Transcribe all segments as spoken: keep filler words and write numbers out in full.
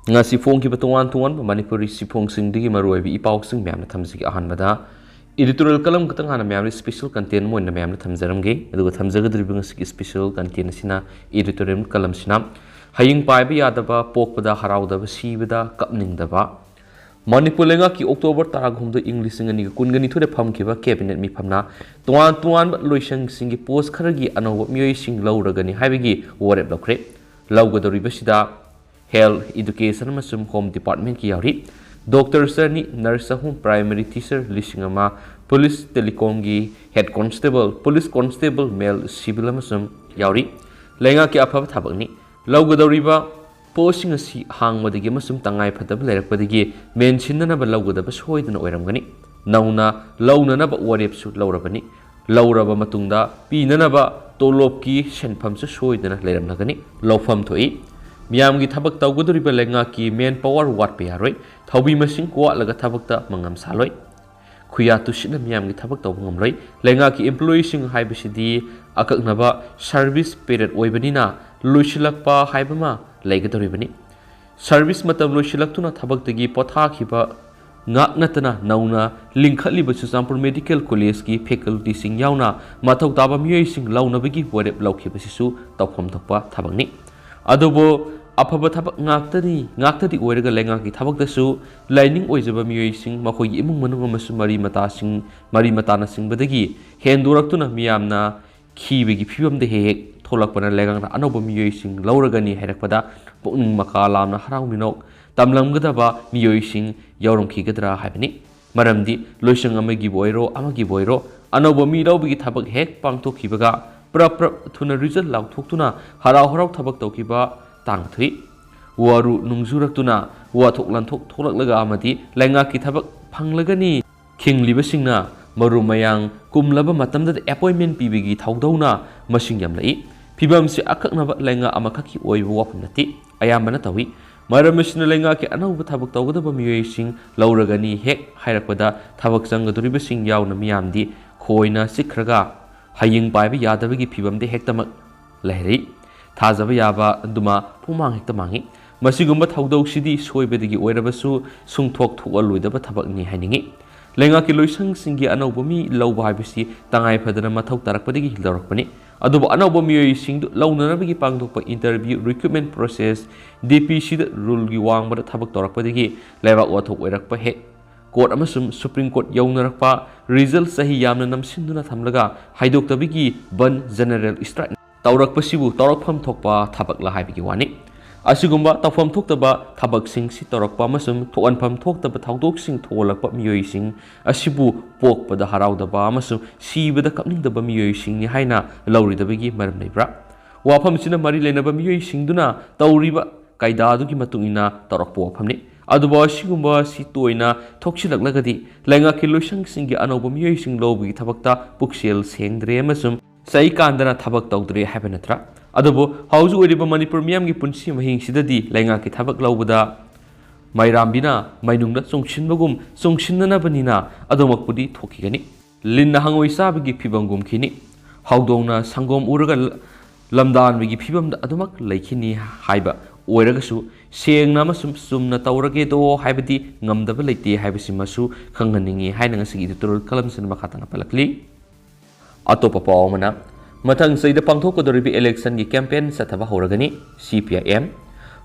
ꯉꯁꯤ ꯐꯣꯡꯈꯤꯕ ꯇꯣꯉꯥꯟ ꯇꯣꯉꯥꯟꯕ ꯃꯅꯤꯄꯨꯔꯤ ꯆꯦꯐꯣꯡꯁꯤꯡꯗꯒꯤ ꯃꯔꯨꯑꯣꯏꯕ ꯏ ꯄꯥꯎꯁꯤꯡ ꯃꯌꯥꯝꯅ ꯊꯝꯖꯒꯦ꯫ ꯑꯍꯥꯟꯕꯗ editorial column ꯈꯛꯇꯪ ꯍꯥꯟꯅ ꯃꯌꯥꯝꯅ special content ꯑꯃ ꯑꯣꯏꯅ ꯃꯌꯥꯝꯅ ꯊꯝꯖꯔꯝꯒꯦ꯫ ꯑꯗꯨꯒ ꯊꯝꯖꯒꯗꯧꯔꯤꯕ ꯉꯁꯤꯒꯤ special content ꯑꯁꯤꯅ editorial columnꯁꯤꯅ ꯍꯌꯤꯡ ꯄꯥꯏꯕ ꯌꯥꯗꯕ, ꯄꯣꯛꯄꯗ ꯍꯔꯥꯎꯗꯕ, ꯁꯤꯕꯗ ꯀꯞꯅꯤꯡꯗꯕ꯫ ꯃꯅꯤꯄꯨꯔ ꯂꯩꯉꯥꯛꯀꯤ October ꯇꯔꯥꯍꯨꯝꯗꯣꯏ, ꯏꯪ ꯂꯤꯁꯤꯡ ꯑꯅꯤꯒ ꯀꯨꯟꯒ ꯅꯤꯊꯣꯏꯗ ꯐꯝꯈꯤꯕ cabinet ꯃꯤꯐꯝꯅ ꯇꯣꯉꯥꯟ ꯇꯣꯉꯥꯟꯕ ꯂꯣꯏꯁꯪꯁꯤꯡꯒꯤ post ꯈꯔꯒꯤ ꯑꯅꯧꯕ ꯃꯤꯑꯣꯏꯁꯤꯡ ꯂꯧꯔꯒꯅꯤ ꯍꯥꯏꯕꯒꯤ ꯋꯥꯔꯦꯞ ꯂꯧꯈ꯭ꯔꯦ꯫ ꯂꯧꯒꯗꯧꯔꯤꯕꯁꯤꯗ health, education ꯑꯃꯁꯨꯡ home departmentꯀꯤ ꯌꯥꯎꯔꯤ꯫ Doctor ꯆꯅꯤ, nurse ꯑꯍꯨꯝ, primary teacher ꯂꯤꯁꯤꯡ ꯑꯃ, police telecomꯒꯤ head constable, police constable male civil ꯑꯃꯁꯨꯡ ꯌꯥꯎꯔꯤ꯫ ꯂꯩꯉꯥꯛꯀꯤ ꯑꯐꯕ ꯊꯕꯛꯅꯤ꯫ ꯂꯧꯒꯗꯧꯔꯤꯕ postꯁꯤꯡ ꯑꯁꯤ ꯍꯥꯡꯕꯗꯒꯤ ꯑꯃꯁꯨꯡ ꯇꯉꯥꯏ ꯐꯗꯕ ꯂꯩꯔꯛꯄꯗꯒꯤ ꯃꯦꯟꯁꯤꯟꯅꯅꯕ ꯂꯧꯒꯗꯕ ꯁꯣꯏꯗꯅ ꯑꯣꯏꯔꯝꯒꯅꯤ꯫ ꯅꯧꯅ ꯂꯧꯅꯅꯕ ꯋꯥꯔꯦꯞꯁꯨ ꯂꯧꯔꯕꯅꯤ꯫ ꯂꯧꯔꯕ ꯃꯇꯨꯡꯗ ꯄꯤꯅꯅꯕ ꯇꯣꯂꯣꯞꯀꯤ ꯁꯦꯟꯐꯝꯁꯨ ꯁꯣꯏꯗꯅ ꯂꯩꯔꯝꯂꯒꯅꯤ꯫ ꯂꯧꯐꯝ ꯊꯣꯛꯏ꯫ ꯃꯤꯌꯥꯝꯒꯤ ꯊꯕꯛ ꯇꯧꯒꯗꯧꯔꯤꯕ ꯂꯩꯉꯥꯛꯀꯤ manpower ꯋꯥꯠꯄ ꯌꯥꯔꯣꯏ꯫ ꯊꯧꯃꯤ ꯃꯁꯤꯡ ꯋꯥꯠꯂꯒ ꯊꯕꯛꯇ ꯃꯉꯝ ꯁꯥꯂꯣꯏ꯫ ꯈꯨꯌꯥ ꯇꯨꯁꯤꯠꯅ ꯃꯤꯌꯥꯝꯒꯤ ꯊꯕꯛ ꯇꯧꯕ ꯉꯝꯂꯣꯏ꯫ ꯂꯩꯉꯥꯛꯀꯤ employeeꯁꯤꯡ ꯍꯥꯏꯕꯁꯤꯗꯤ ꯑꯀꯛꯅꯕ service period ꯑꯣꯏꯕꯅꯤꯅ ꯂꯣꯏꯁꯤꯜꯂꯛꯄ ꯍꯥꯏꯕ ꯑꯃ ꯂꯩꯒꯗꯧꯔꯤꯕꯅꯤ꯫ Service ꯃꯇꯝ ꯂꯣꯏꯁꯤꯜꯂꯛꯇꯨꯅ ꯊꯕꯛꯇꯒꯤ ꯄꯣꯊꯥꯈꯤꯕ ꯉꯥꯛ ꯅꯠꯇꯅ ꯅꯧꯅ ꯂꯤꯡꯈꯠꯂꯤꯕ ꯆꯨꯔꯆꯥꯟꯄꯨꯔ Medical Collegeꯀꯤ facultyꯁꯤꯡ ꯌꯥꯎꯅ ꯃꯊꯧ ꯇꯥꯕ ꯃꯤꯑꯣꯏꯁꯤꯡ ꯂꯧꯅꯕꯒꯤ ꯋꯥꯔꯦꯞ ꯂꯧꯈꯤꯕꯁꯤꯁꯨ ꯇꯧꯐꯝ ꯊꯣꯛꯄ ꯊꯕꯛꯅꯤ꯫ ꯑꯗꯨꯕꯨ ꯑꯐꯕ ꯊꯕꯛ ꯉꯥꯛꯇꯅꯤ, ꯉꯥꯛꯇꯗꯤ ꯑꯣꯏꯔꯒ ꯂꯩꯉꯥꯛꯀꯤ ꯊꯕꯛꯇꯁꯨ ꯂꯥꯏꯅꯤꯡ ꯑꯣꯏꯖꯕ ꯃꯤꯑꯣꯏꯁꯤꯡ, ꯃꯈꯣꯏꯒꯤ ꯏꯃꯨꯡ ꯃꯅꯨꯡ ꯑꯃꯁꯨꯡ ꯃꯔꯤ ꯃꯇꯥꯁꯤꯡ, ꯃꯔꯤ ꯃꯇꯥꯅꯆꯤꯡꯕꯗꯒꯤ ꯍꯦꯟꯗꯣꯔꯛꯇꯨꯅ ꯃꯤꯌꯥꯝꯅ ꯈꯤꯕꯒꯤ ꯐꯤꯕꯝꯗ ꯍꯦꯛ ꯍꯦꯛ ꯊꯣꯛꯂꯛꯄꯅ ꯂꯩꯉꯥꯛꯅ ꯑꯅꯧꯕ ꯃꯤꯑꯣꯏꯁꯤꯡ ꯂꯧꯔꯒꯅꯤ ꯍꯥꯏꯔꯛꯄꯗ ꯄꯨꯛꯅꯤꯡ ꯃꯀꯥ ꯂꯥꯝꯅ ꯍꯔꯥꯎ ꯃꯤꯅꯣꯛ ꯇꯝꯂꯝꯒꯗꯕ ꯃꯤꯑꯣꯏꯁꯤꯡ ꯌꯥꯎꯔꯝꯈꯤꯒꯗ꯭ꯔꯥ ꯍꯥꯏꯕꯅꯤ꯫ ꯃꯔꯝꯗꯤ ꯂꯣꯏꯁꯪ ꯑꯃꯒꯤꯕꯨ ꯑꯣꯏꯔꯣ, ꯑꯃꯒꯤꯕꯨ ꯑꯣꯏꯔꯣ, ꯑꯅꯧꯕ ꯃꯤ ꯂꯧꯕꯒꯤ ꯊꯕꯛ ꯍꯦꯛ ꯄꯥꯡꯊꯣꯛꯈꯤꯕꯒ ꯄ꯭ꯔꯞ ꯄ꯭ꯔꯞ ꯊꯨꯅ result ꯂꯥꯎꯊꯣꯛꯇꯨꯅ ꯍꯔꯥꯎ ꯍꯔꯥꯎ ꯊꯕꯛ ꯇꯧꯈꯤꯕ ꯇꯥꯡ ꯊꯣꯛꯏ꯫ ꯋꯥꯔꯨ ꯅꯨꯡꯖꯨꯔꯛꯇꯨꯅ ꯋꯥꯊꯣꯛ ꯂꯥꯟꯊꯣꯛ ꯊꯣꯛꯂꯛꯂꯒ ꯑꯃꯗꯤ ꯂꯩꯉꯥꯛꯀꯤ ꯊꯕꯛ ꯐꯪꯂꯒꯅꯤ ꯈꯤꯡꯂꯤꯕꯁꯤꯡꯅ ꯃꯔꯨ ꯃꯌꯥꯡ ꯀꯨꯝꯂꯕ ꯃꯇꯝꯗꯗ appointment ꯄꯤꯕꯒꯤ ꯊꯧꯗꯧꯅ ꯃꯁꯤꯡ ꯌꯥꯝꯂꯛꯏ꯫ ꯐꯤꯕꯝꯁꯤ ꯑꯀꯛꯅꯕ ꯂꯩꯉꯥꯛ ꯑꯃꯈꯛꯀꯤ ꯑꯣꯏꯕ ꯋꯥꯐꯝ ꯅꯠꯇꯦ, ꯑꯌꯥꯝꯕꯅ ꯇꯧꯏ꯫ ꯃꯔꯝ ꯑꯁꯤꯅ ꯂꯩꯉꯥꯛꯀꯤ ꯑꯅꯧꯕ ꯊꯕꯛ ꯇꯧꯒꯗꯕ ꯃꯤꯑꯣꯏꯁꯤꯡ ꯂꯧꯔꯒꯅꯤ ꯍꯦꯛ ꯍꯥꯏꯔꯛꯄꯗ ꯊꯕꯛ ꯆꯪꯒꯗꯧꯔꯤꯕꯁꯤꯡ ꯌꯥꯎꯅ ꯃꯤꯌꯥꯝꯗꯤ ꯈꯣꯏꯅ ꯆꯤꯛꯈ꯭ꯔꯒ ꯍꯌꯤꯡ ꯄꯥꯏꯕ ꯌꯥꯗꯕꯒꯤ ꯐꯤꯕꯝꯗ ꯍꯦꯛꯇꯃꯛ ꯂꯩꯔꯤ꯫ ꯊꯥꯖꯕ ꯌꯥꯕ ꯑꯗꯨꯃ ꯄꯨꯡꯃꯥꯡ ꯍꯦꯛꯇ ꯃꯥꯡꯏ꯫ ꯃꯁꯤꯒꯨꯝꯕ ꯊꯧꯗꯧꯁꯤꯗꯤ ꯁꯣꯏꯕꯗꯒꯤ ꯑꯣꯏꯔꯕꯁꯨ ꯁꯨꯡꯊꯣꯛ ꯊꯣꯛꯍꯜꯂꯣꯏꯗꯕ ꯊꯕꯛꯅꯤ ꯍꯥꯏꯅꯤꯡꯏ꯫ ꯂꯩꯉꯥꯛꯀꯤ ꯂꯣꯏꯁꯪꯁꯤꯡꯒꯤ ꯑꯅꯧꯕ ꯃꯤ ꯂꯧꯕ ꯍꯥꯏꯕꯁꯤ ꯇꯉꯥꯏ ꯐꯗꯅ ꯃꯊꯧ ꯇꯥꯔꯛꯄꯗꯒꯤ ꯂꯧꯔꯛꯄꯅꯤ꯫ ꯑꯗꯨꯕꯨ ꯑꯅꯧꯕ ꯃꯤꯑꯣꯏꯁꯤꯡꯗꯨ ꯂꯧꯅꯅꯕꯒꯤ ꯄꯥꯡꯊꯣꯛꯄ interview recruitment process, DPCꯗ ruleꯒꯤ ꯋꯥꯡꯃꯗ ꯊꯕꯛ ꯇꯧꯔꯛꯄꯗꯒꯤ ꯂꯩꯕꯥꯛ ꯋꯥꯊꯣꯛ ꯑꯣꯏꯔꯛꯄ ꯍꯦꯛ court ꯑꯃꯁꯨꯡ Supreme Court ꯌꯧꯅꯔꯛꯄ, result ꯆꯍꯤ ꯌꯥꯝꯅ ꯅꯝꯁꯤꯟꯗꯨꯅ ꯊꯝꯂꯒ ꯍꯥꯏꯗꯣꯛꯇꯕꯒꯤ ꯕꯟ, general strike ꯇꯧꯔꯛꯄꯁꯤꯕꯨ ꯇꯧꯔꯛꯐꯝ ꯊꯣꯛꯄ ꯊꯕꯛꯂ ꯍꯥꯏꯕꯒꯤ ꯋꯥꯅꯤ꯫ ꯑꯁꯤꯒꯨꯝꯕ ꯇꯧꯐꯝ ꯊꯣꯛꯇꯕ ꯊꯕꯛꯁꯤꯡꯁꯤ ꯇꯧꯔꯛꯄ ꯑꯃꯁꯨꯡ ꯊꯣꯛꯍꯟꯐꯝ ꯊꯣꯛꯇꯕ ꯊꯧꯗꯣꯛꯁꯤꯡ ꯊꯣꯛꯍꯜꯂꯛꯄ ꯃꯤꯑꯣꯏꯁꯤꯡ ꯑꯁꯤꯕꯨ ꯄꯣꯛꯄꯗ ꯍꯔꯥꯎꯗꯕ ꯑꯃꯁꯨꯡ ꯁꯤꯕꯗ ꯀꯞꯅꯤꯡꯗꯕ ꯃꯤꯑꯣꯏꯁꯤꯡꯅꯤ ꯍꯥꯏꯅ ꯂꯧꯔꯣꯏꯗꯕꯒꯤ ꯃꯔꯝ ꯂꯩꯕ꯭ꯔꯥ? ꯋꯥꯐꯝꯁꯤꯅ ꯃꯔꯤ ꯂꯩꯅꯕ ꯃꯤꯑꯣꯏꯁꯤꯡꯗꯨꯅ ꯇꯧꯔꯤꯕ ꯀꯥꯏꯗꯥꯗꯨꯒꯤ ꯃꯇꯨꯡ ꯏꯟꯅ ꯇꯧꯔꯛꯄ ꯋꯥꯐꯝꯅꯤ꯫ ꯑꯗꯨꯕꯨ ꯑꯁꯤꯒꯨꯝꯕ ꯑꯁꯤ ꯇꯣꯏꯅ ꯊꯣꯛꯁꯤꯜꯂꯛꯂꯒꯗꯤ ꯂꯩꯉꯥꯛꯀꯤ ꯂꯣꯏꯁꯪꯁꯤꯡꯒꯤ ꯑꯅꯧꯕ ꯃꯤꯑꯣꯏꯁꯤꯡ ꯂꯧꯕꯒꯤ ꯊꯕꯛꯇ ꯄꯨꯛꯁꯦꯜ ꯁꯦꯡꯗ꯭ꯔꯦ ꯑꯃꯁꯨꯡ ꯆꯩ ꯀꯥꯟꯗꯅ ꯊꯕꯛ ꯇꯧꯗ꯭ꯔꯦ ꯍꯥꯏꯕ ꯅꯠꯇ꯭ꯔꯥ? ꯑꯗꯨꯕꯨ ꯍꯧꯖꯤꯛ ꯑꯣꯏꯔꯤꯕ ꯃꯅꯤꯄꯨꯔ ꯃꯤꯌꯥꯝꯒꯤ ꯄꯨꯟꯁꯤ ꯃꯍꯤꯡꯁꯤꯗꯗꯤ ꯂꯩꯉꯥꯛꯀꯤ ꯊꯕꯛ ꯂꯧꯕꯗ ꯃꯩꯔꯥꯝꯕꯤꯅ ꯃꯩꯅꯨꯡꯗ ꯆꯣꯡꯁꯤꯟꯕꯒꯨꯝ ꯆꯣꯡꯁꯤꯟꯅꯅꯕꯅꯤꯅ ꯑꯗꯨꯃꯛꯄꯨꯗꯤ ꯊꯣꯛꯈꯤꯒꯅꯤ꯫ ꯂꯤꯟꯅ ꯍꯪꯉꯣꯏ ꯆꯥꯕꯒꯤ ꯐꯤꯕꯝꯒꯨꯝꯈꯤꯅꯤ꯫ ꯍꯧꯗꯣꯡꯅ ꯁꯪꯒꯣꯝ ꯎꯔꯒ ꯂ-, ꯂꯝꯗꯥꯟꯕꯒꯤ ꯐꯤꯕꯝꯗ ꯑꯗꯨꯃꯛ ꯂꯩꯈꯤꯅꯤ ꯍꯥꯏꯕ ꯑꯣꯏꯔꯒꯁꯨ, ꯁꯦꯡꯅ ꯑꯃꯁꯨꯡ ꯆꯨꯝꯅ ꯇꯧꯔꯒꯦꯗꯣ ꯍꯥꯏꯕꯗꯤ ꯉꯝꯗꯕ ꯂꯩꯇꯦ ꯍꯥꯏꯕꯁꯤꯃꯁꯨ ꯈꯪꯍꯟꯅꯤꯡꯏ ꯍꯥꯏꯅ ꯉꯁꯤꯒꯤ editorial columnꯁꯤꯅ ꯃꯈꯥ ꯇꯥꯅ ꯄꯜꯂꯛꯂꯤ꯫ ꯑꯇꯣꯞꯄ ꯄꯥꯎ ꯑꯃꯅ, ꯃꯊꯪ ꯆꯍꯤꯗ ꯄꯥꯡꯊꯣꯛꯀꯗꯧꯔꯤꯕ electionꯒꯤ campaign ꯆꯠꯊꯕ ꯍꯧꯔꯒꯅꯤ, CPIM꯫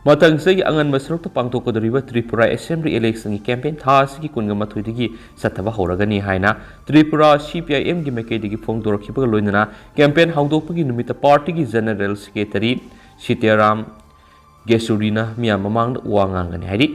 ꯃꯊꯪ ꯆꯍꯤꯒꯤ ꯑꯉꯟꯕ ꯁꯔꯨꯛꯇ ꯄꯥꯡꯊꯣꯛꯀꯗꯧꯔꯤꯕ ꯇ꯭ꯔꯤꯄꯨꯔꯥ assembly electionꯒꯤ campaign ꯊꯥ ꯑꯁꯤꯒꯤ ꯀꯨꯟꯒ ꯃꯥꯊꯣꯏꯗꯒꯤ ꯆꯠꯊꯕ ꯍꯧꯔꯒꯅꯤ ꯍꯥꯏꯅ ꯇ꯭ꯔꯤꯄꯨꯔꯥ CPIMꯒꯤ ꯃꯥꯏꯀꯩꯗꯒꯤ ꯐꯣꯡꯗꯣꯔꯛꯈꯤꯕꯒ ꯂꯣꯏꯅꯅ campaign ꯍꯧꯗꯣꯛꯄꯒꯤ ꯅꯨꯃꯤꯠꯇ partyꯒꯤ general secretary ꯁꯤꯇꯥꯔꯥꯝ ꯌꯦꯆꯨꯔꯤꯅ ꯃꯤꯌꯥꯝ ꯃꯃꯥꯡꯗ ꯋꯥ ꯉꯥꯡꯒꯅꯤ ꯍꯥꯏꯔꯤ꯫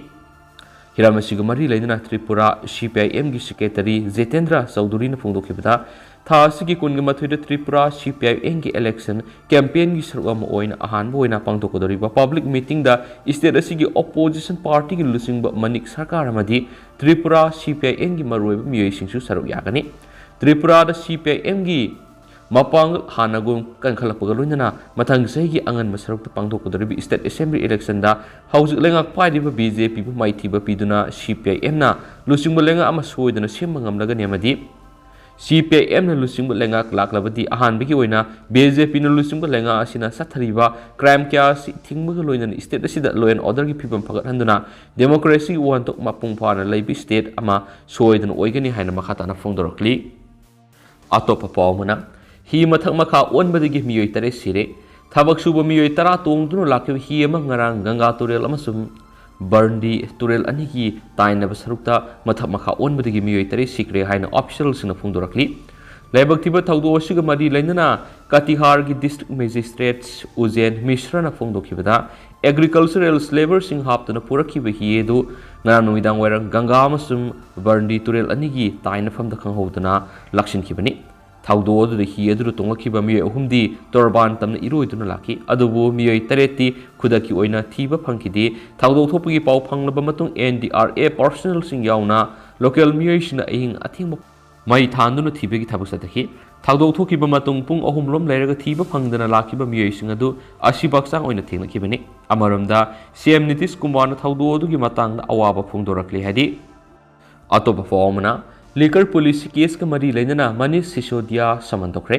ꯍꯤꯔꯝ ꯑꯁꯤꯒ ꯃꯔꯤ ꯂꯩꯅꯅ ꯇ꯭ꯔꯤꯄꯨꯔꯥ CPIMꯒꯤ secretary ꯖꯤꯇꯦꯟꯗ꯭ꯔ ꯆꯧꯙꯨꯔꯤꯅ ꯐꯣꯡꯗꯣꯛꯈꯤꯕꯗ, ꯊꯥ ꯑꯁꯤꯒꯤ ꯀꯨꯟꯒ ꯃꯥꯊꯣꯏꯗ ꯇ꯭ꯔꯤꯄꯨꯔꯥ CPIMꯒꯤ election campaignꯒꯤ ꯁꯔꯨꯛ ꯑꯃ ꯑꯣꯏꯅ ꯑꯍꯥꯟꯕ ꯑꯣꯏꯅ ꯄꯥꯡꯊꯣꯛꯀꯗꯧꯔꯤꯕ public meetingꯗ state ꯑꯁꯤꯒꯤ opposition partyꯒꯤ ꯂꯨꯆꯤꯡꯕ ꯃꯅꯤꯛ ꯁꯔꯀꯥꯔ ꯑꯃꯗꯤ ꯇ꯭ꯔꯤꯄꯨꯔꯥ CPIMꯒꯤ ꯃꯔꯨꯑꯣꯏꯕ ꯃꯤꯑꯣꯏꯁꯤꯡꯁꯨ ꯁꯔꯨꯛ ꯌꯥꯒꯅꯤ꯫ ꯇ꯭ꯔꯤꯄꯨꯔꯥꯗ CPIMꯒꯤ ꯃꯄꯥꯡꯒꯜ ꯍꯥꯟꯅꯒꯨꯝ ꯀꯟꯈꯠꯂꯛꯄꯒ ꯂꯣꯏꯅꯅ ꯃꯊꯪ ꯆꯍꯤꯒꯤ ꯑꯉꯟꯕ ꯁꯔꯨꯛꯇ ꯄꯥꯡꯊꯣꯛꯀꯗꯧꯔꯤꯕ state assembly electionꯗ ꯍꯧꯖꯤꯛ ꯂꯩꯉꯥꯛ ꯄꯥꯏꯔꯤꯕ BJPꯕꯨ ꯃꯥꯏꯊꯤꯕ ꯄꯤꯗꯨꯅ CPIMꯅ ꯂꯨꯆꯤꯡꯕ ꯂꯩꯉꯥꯛ ꯑꯃ ꯁꯣꯏꯗꯅ ꯁꯦꯝꯕ ꯉꯝꯂꯒꯅꯤ ꯑꯃꯗꯤ ꯁꯤ ꯄꯤ ꯑꯥꯏ ꯑꯦꯝꯅ ꯂꯨꯆꯤꯡꯕ ꯂꯩꯉꯥꯛ ꯂꯥꯛꯂꯕꯗꯤ ꯑꯍꯥꯟꯕꯒꯤ ꯑꯣꯏꯅ ꯕꯤ ꯖꯦ ꯄꯤꯅ ꯂꯨꯆꯤꯡꯕ ꯂꯩꯉꯥꯛ ꯑꯁꯤꯅ ꯆꯠꯊꯔꯤꯕ ꯀ꯭ꯔꯥꯏꯝ ꯀꯌꯥ ꯑꯁꯤ ꯊꯤꯡꯕꯒ ꯂꯣꯏꯅꯅ ꯁ꯭ꯇꯦꯠ ꯑꯁꯤꯗ ꯂꯣ ꯑꯦꯟ ꯑꯣꯔꯗꯔꯒꯤ ꯐꯤꯕꯝ ꯐꯒꯠꯍꯟꯗꯨꯅ ꯗꯦꯃꯣꯀ꯭ꯔꯦꯁꯤꯒꯤ ꯋꯥꯍꯟꯊꯣꯛ ꯃꯄꯨꯡ ꯐꯥꯅ ꯂꯩꯕ ꯁ꯭ꯇꯦꯠ ꯑꯃ ꯁꯣꯏꯗꯅ ꯑꯣꯏꯒꯅꯤ ꯍꯥꯏꯅ ꯃꯈꯥ ꯇꯥꯅ ꯐꯣꯡꯗꯣꯔꯛꯂꯤ꯫ ꯑꯇꯣꯞꯄ ꯄꯥꯎ ꯑꯃꯅ, ꯍꯤ ꯃꯊꯛ ꯃꯈꯥ ꯑꯣꯟꯕꯗꯒꯤ ꯃꯤꯑꯣꯏ ꯇꯔꯦꯠ ꯁꯤꯔꯦ꯫ ꯊꯕꯛ ꯁꯨꯕ ꯃꯤꯑꯣꯏ ꯇꯔꯥ ꯇꯣꯡꯗꯨꯅ ꯂꯥꯛꯈꯤꯕ ꯍꯤ ꯑꯃ ꯉꯔꯥꯡ ꯒꯪꯒꯥ ꯇꯨꯔꯦꯜ ꯑꯃꯁꯨꯡ ꯕꯔꯟꯗꯤ ꯇꯨꯔꯦꯜ ꯑꯅꯤꯒꯤ ꯇꯥꯏꯅꯕ ꯁꯔꯨꯛꯇ ꯃꯊꯛ ꯃꯈꯥ ꯑꯣꯟꯕꯗꯒꯤ ꯃꯤꯑꯣꯏ ꯇꯔꯦꯠ ꯁꯤꯈ꯭ꯔꯦ ꯍꯥꯏꯅ ꯑꯣꯐꯤꯁꯤꯌꯦꯜꯁꯤꯡꯅ ꯐꯣꯡꯗꯣꯔꯛꯂꯤ꯫ ꯂꯥꯏꯕꯛ ꯊꯤꯕ ꯊꯧꯗꯣꯛ ꯑꯁꯤꯒ ꯃꯔꯤ ꯂꯩꯅꯅ ꯀꯇꯤꯍꯥꯔꯒꯤ ꯗꯤꯁꯇ꯭ꯔꯤꯛ ꯃꯦꯖꯤꯁꯇ꯭ꯔꯦꯠ ꯎꯖꯦꯟ ꯃꯤꯁ꯭ꯔꯅ ꯐꯣꯡꯗꯣꯛꯈꯤꯕꯗ, ꯑꯦꯒ꯭ꯔꯤꯀꯜꯆꯔꯦꯜ ꯂꯦꯕꯔꯁꯤꯡ ꯍꯥꯞꯇꯨꯅ ꯄꯨꯔꯛꯈꯤꯕ ꯍꯤ ꯑꯗꯨ ꯉꯔꯥꯡ ꯅꯨꯃꯤꯗꯥꯡ ꯋꯥꯏꯔꯝ ꯒꯪꯒꯥ ꯑꯃꯁꯨꯡ ꯕꯔꯟꯗꯤ ꯇꯨꯔꯦꯜ ꯑꯅꯤꯒꯤ ꯇꯥꯏꯅꯐꯝꯗ ꯈꯪꯍꯧꯗꯅ ꯂꯥꯛꯁꯤꯟꯈꯤꯕꯅꯤ꯫ ꯊꯧꯗꯣꯛ ꯑꯗꯨꯗ ꯍꯤ ꯑꯗꯨꯗ ꯇꯣꯡꯂꯛꯈꯤꯕ ꯃꯤꯑꯣꯏ ꯑꯍꯨꯝꯗꯤ ꯇꯣꯔꯕꯥꯟ ꯇꯝꯅ ꯏꯔꯣꯏꯗꯨꯅ ꯂꯥꯛꯈꯤ꯫ ꯑꯗꯨꯕꯨ ꯃꯤꯑꯣꯏ ꯇꯔꯦꯠꯇꯤ ꯈꯨꯗꯛꯀꯤ ꯑꯣꯏꯅ ꯊꯤꯕ ꯐꯪꯈꯤꯗꯦ꯫ ꯊꯧꯗꯣꯛ ꯊꯣꯛꯄꯒꯤ ꯄꯥꯎ ꯐꯪꯂꯕ ꯃꯇꯨꯡ ꯑꯦꯟ ꯗꯤ ꯑꯥꯔ ꯑꯦꯐ ꯄꯥꯔꯁꯣꯅꯦꯜꯁꯤꯡ ꯌꯥꯎꯅ ꯂꯣꯀꯦꯜ ꯃꯤꯑꯣꯏꯁꯤꯡꯅ ꯑꯍꯤꯡ ꯑꯊꯦꯡꯕ ꯃꯩ ꯊꯥꯟꯗꯨꯅ ꯊꯤꯕꯒꯤ ꯊꯕꯛ ꯆꯠꯊꯈꯤ꯫ ꯊꯧꯗꯣꯛ ꯊꯣꯛꯈꯤꯕ ꯃꯇꯨꯡ ꯄꯨꯡ ꯑꯍꯨꯝ ꯂꯣꯝ ꯂꯩꯔꯒ ꯊꯤꯕ ꯐꯪꯗꯅ ꯂꯥꯛꯈꯤꯕ ꯃꯤꯑꯣꯏꯁꯤꯡ ꯑꯗꯨ ꯑꯁꯤꯕ ꯍꯛꯆꯥꯡ ꯑꯣꯏꯅ ꯊꯦꯡꯅꯈꯤꯕꯅꯤ꯫ ꯑꯃꯔꯣꯝꯗ, ꯁꯤ ꯑꯦꯝ ꯅꯤꯇꯤꯁ ꯀꯨꯃꯥꯔꯅ ꯊꯧꯗꯣꯛ ꯑꯗꯨꯒꯤ ꯃꯇꯥꯡꯗ ꯑꯋꯥꯕ ꯐꯣꯡꯗꯣꯔꯛꯂꯤ ꯍꯥꯏꯗꯤ꯫ ꯑꯇꯣꯞꯄ ꯄꯥꯎ ꯑꯃꯅ, ꯂꯤꯀꯔ ꯄꯣꯂꯤꯁꯤ ꯀꯦꯁꯀ ꯃꯔꯤ ꯂꯩꯅꯅ ꯃꯅꯤꯁ ꯁꯤꯁꯣꯗꯤꯌꯥ ꯁꯃꯟ ꯇꯧꯈ꯭ꯔꯦ꯫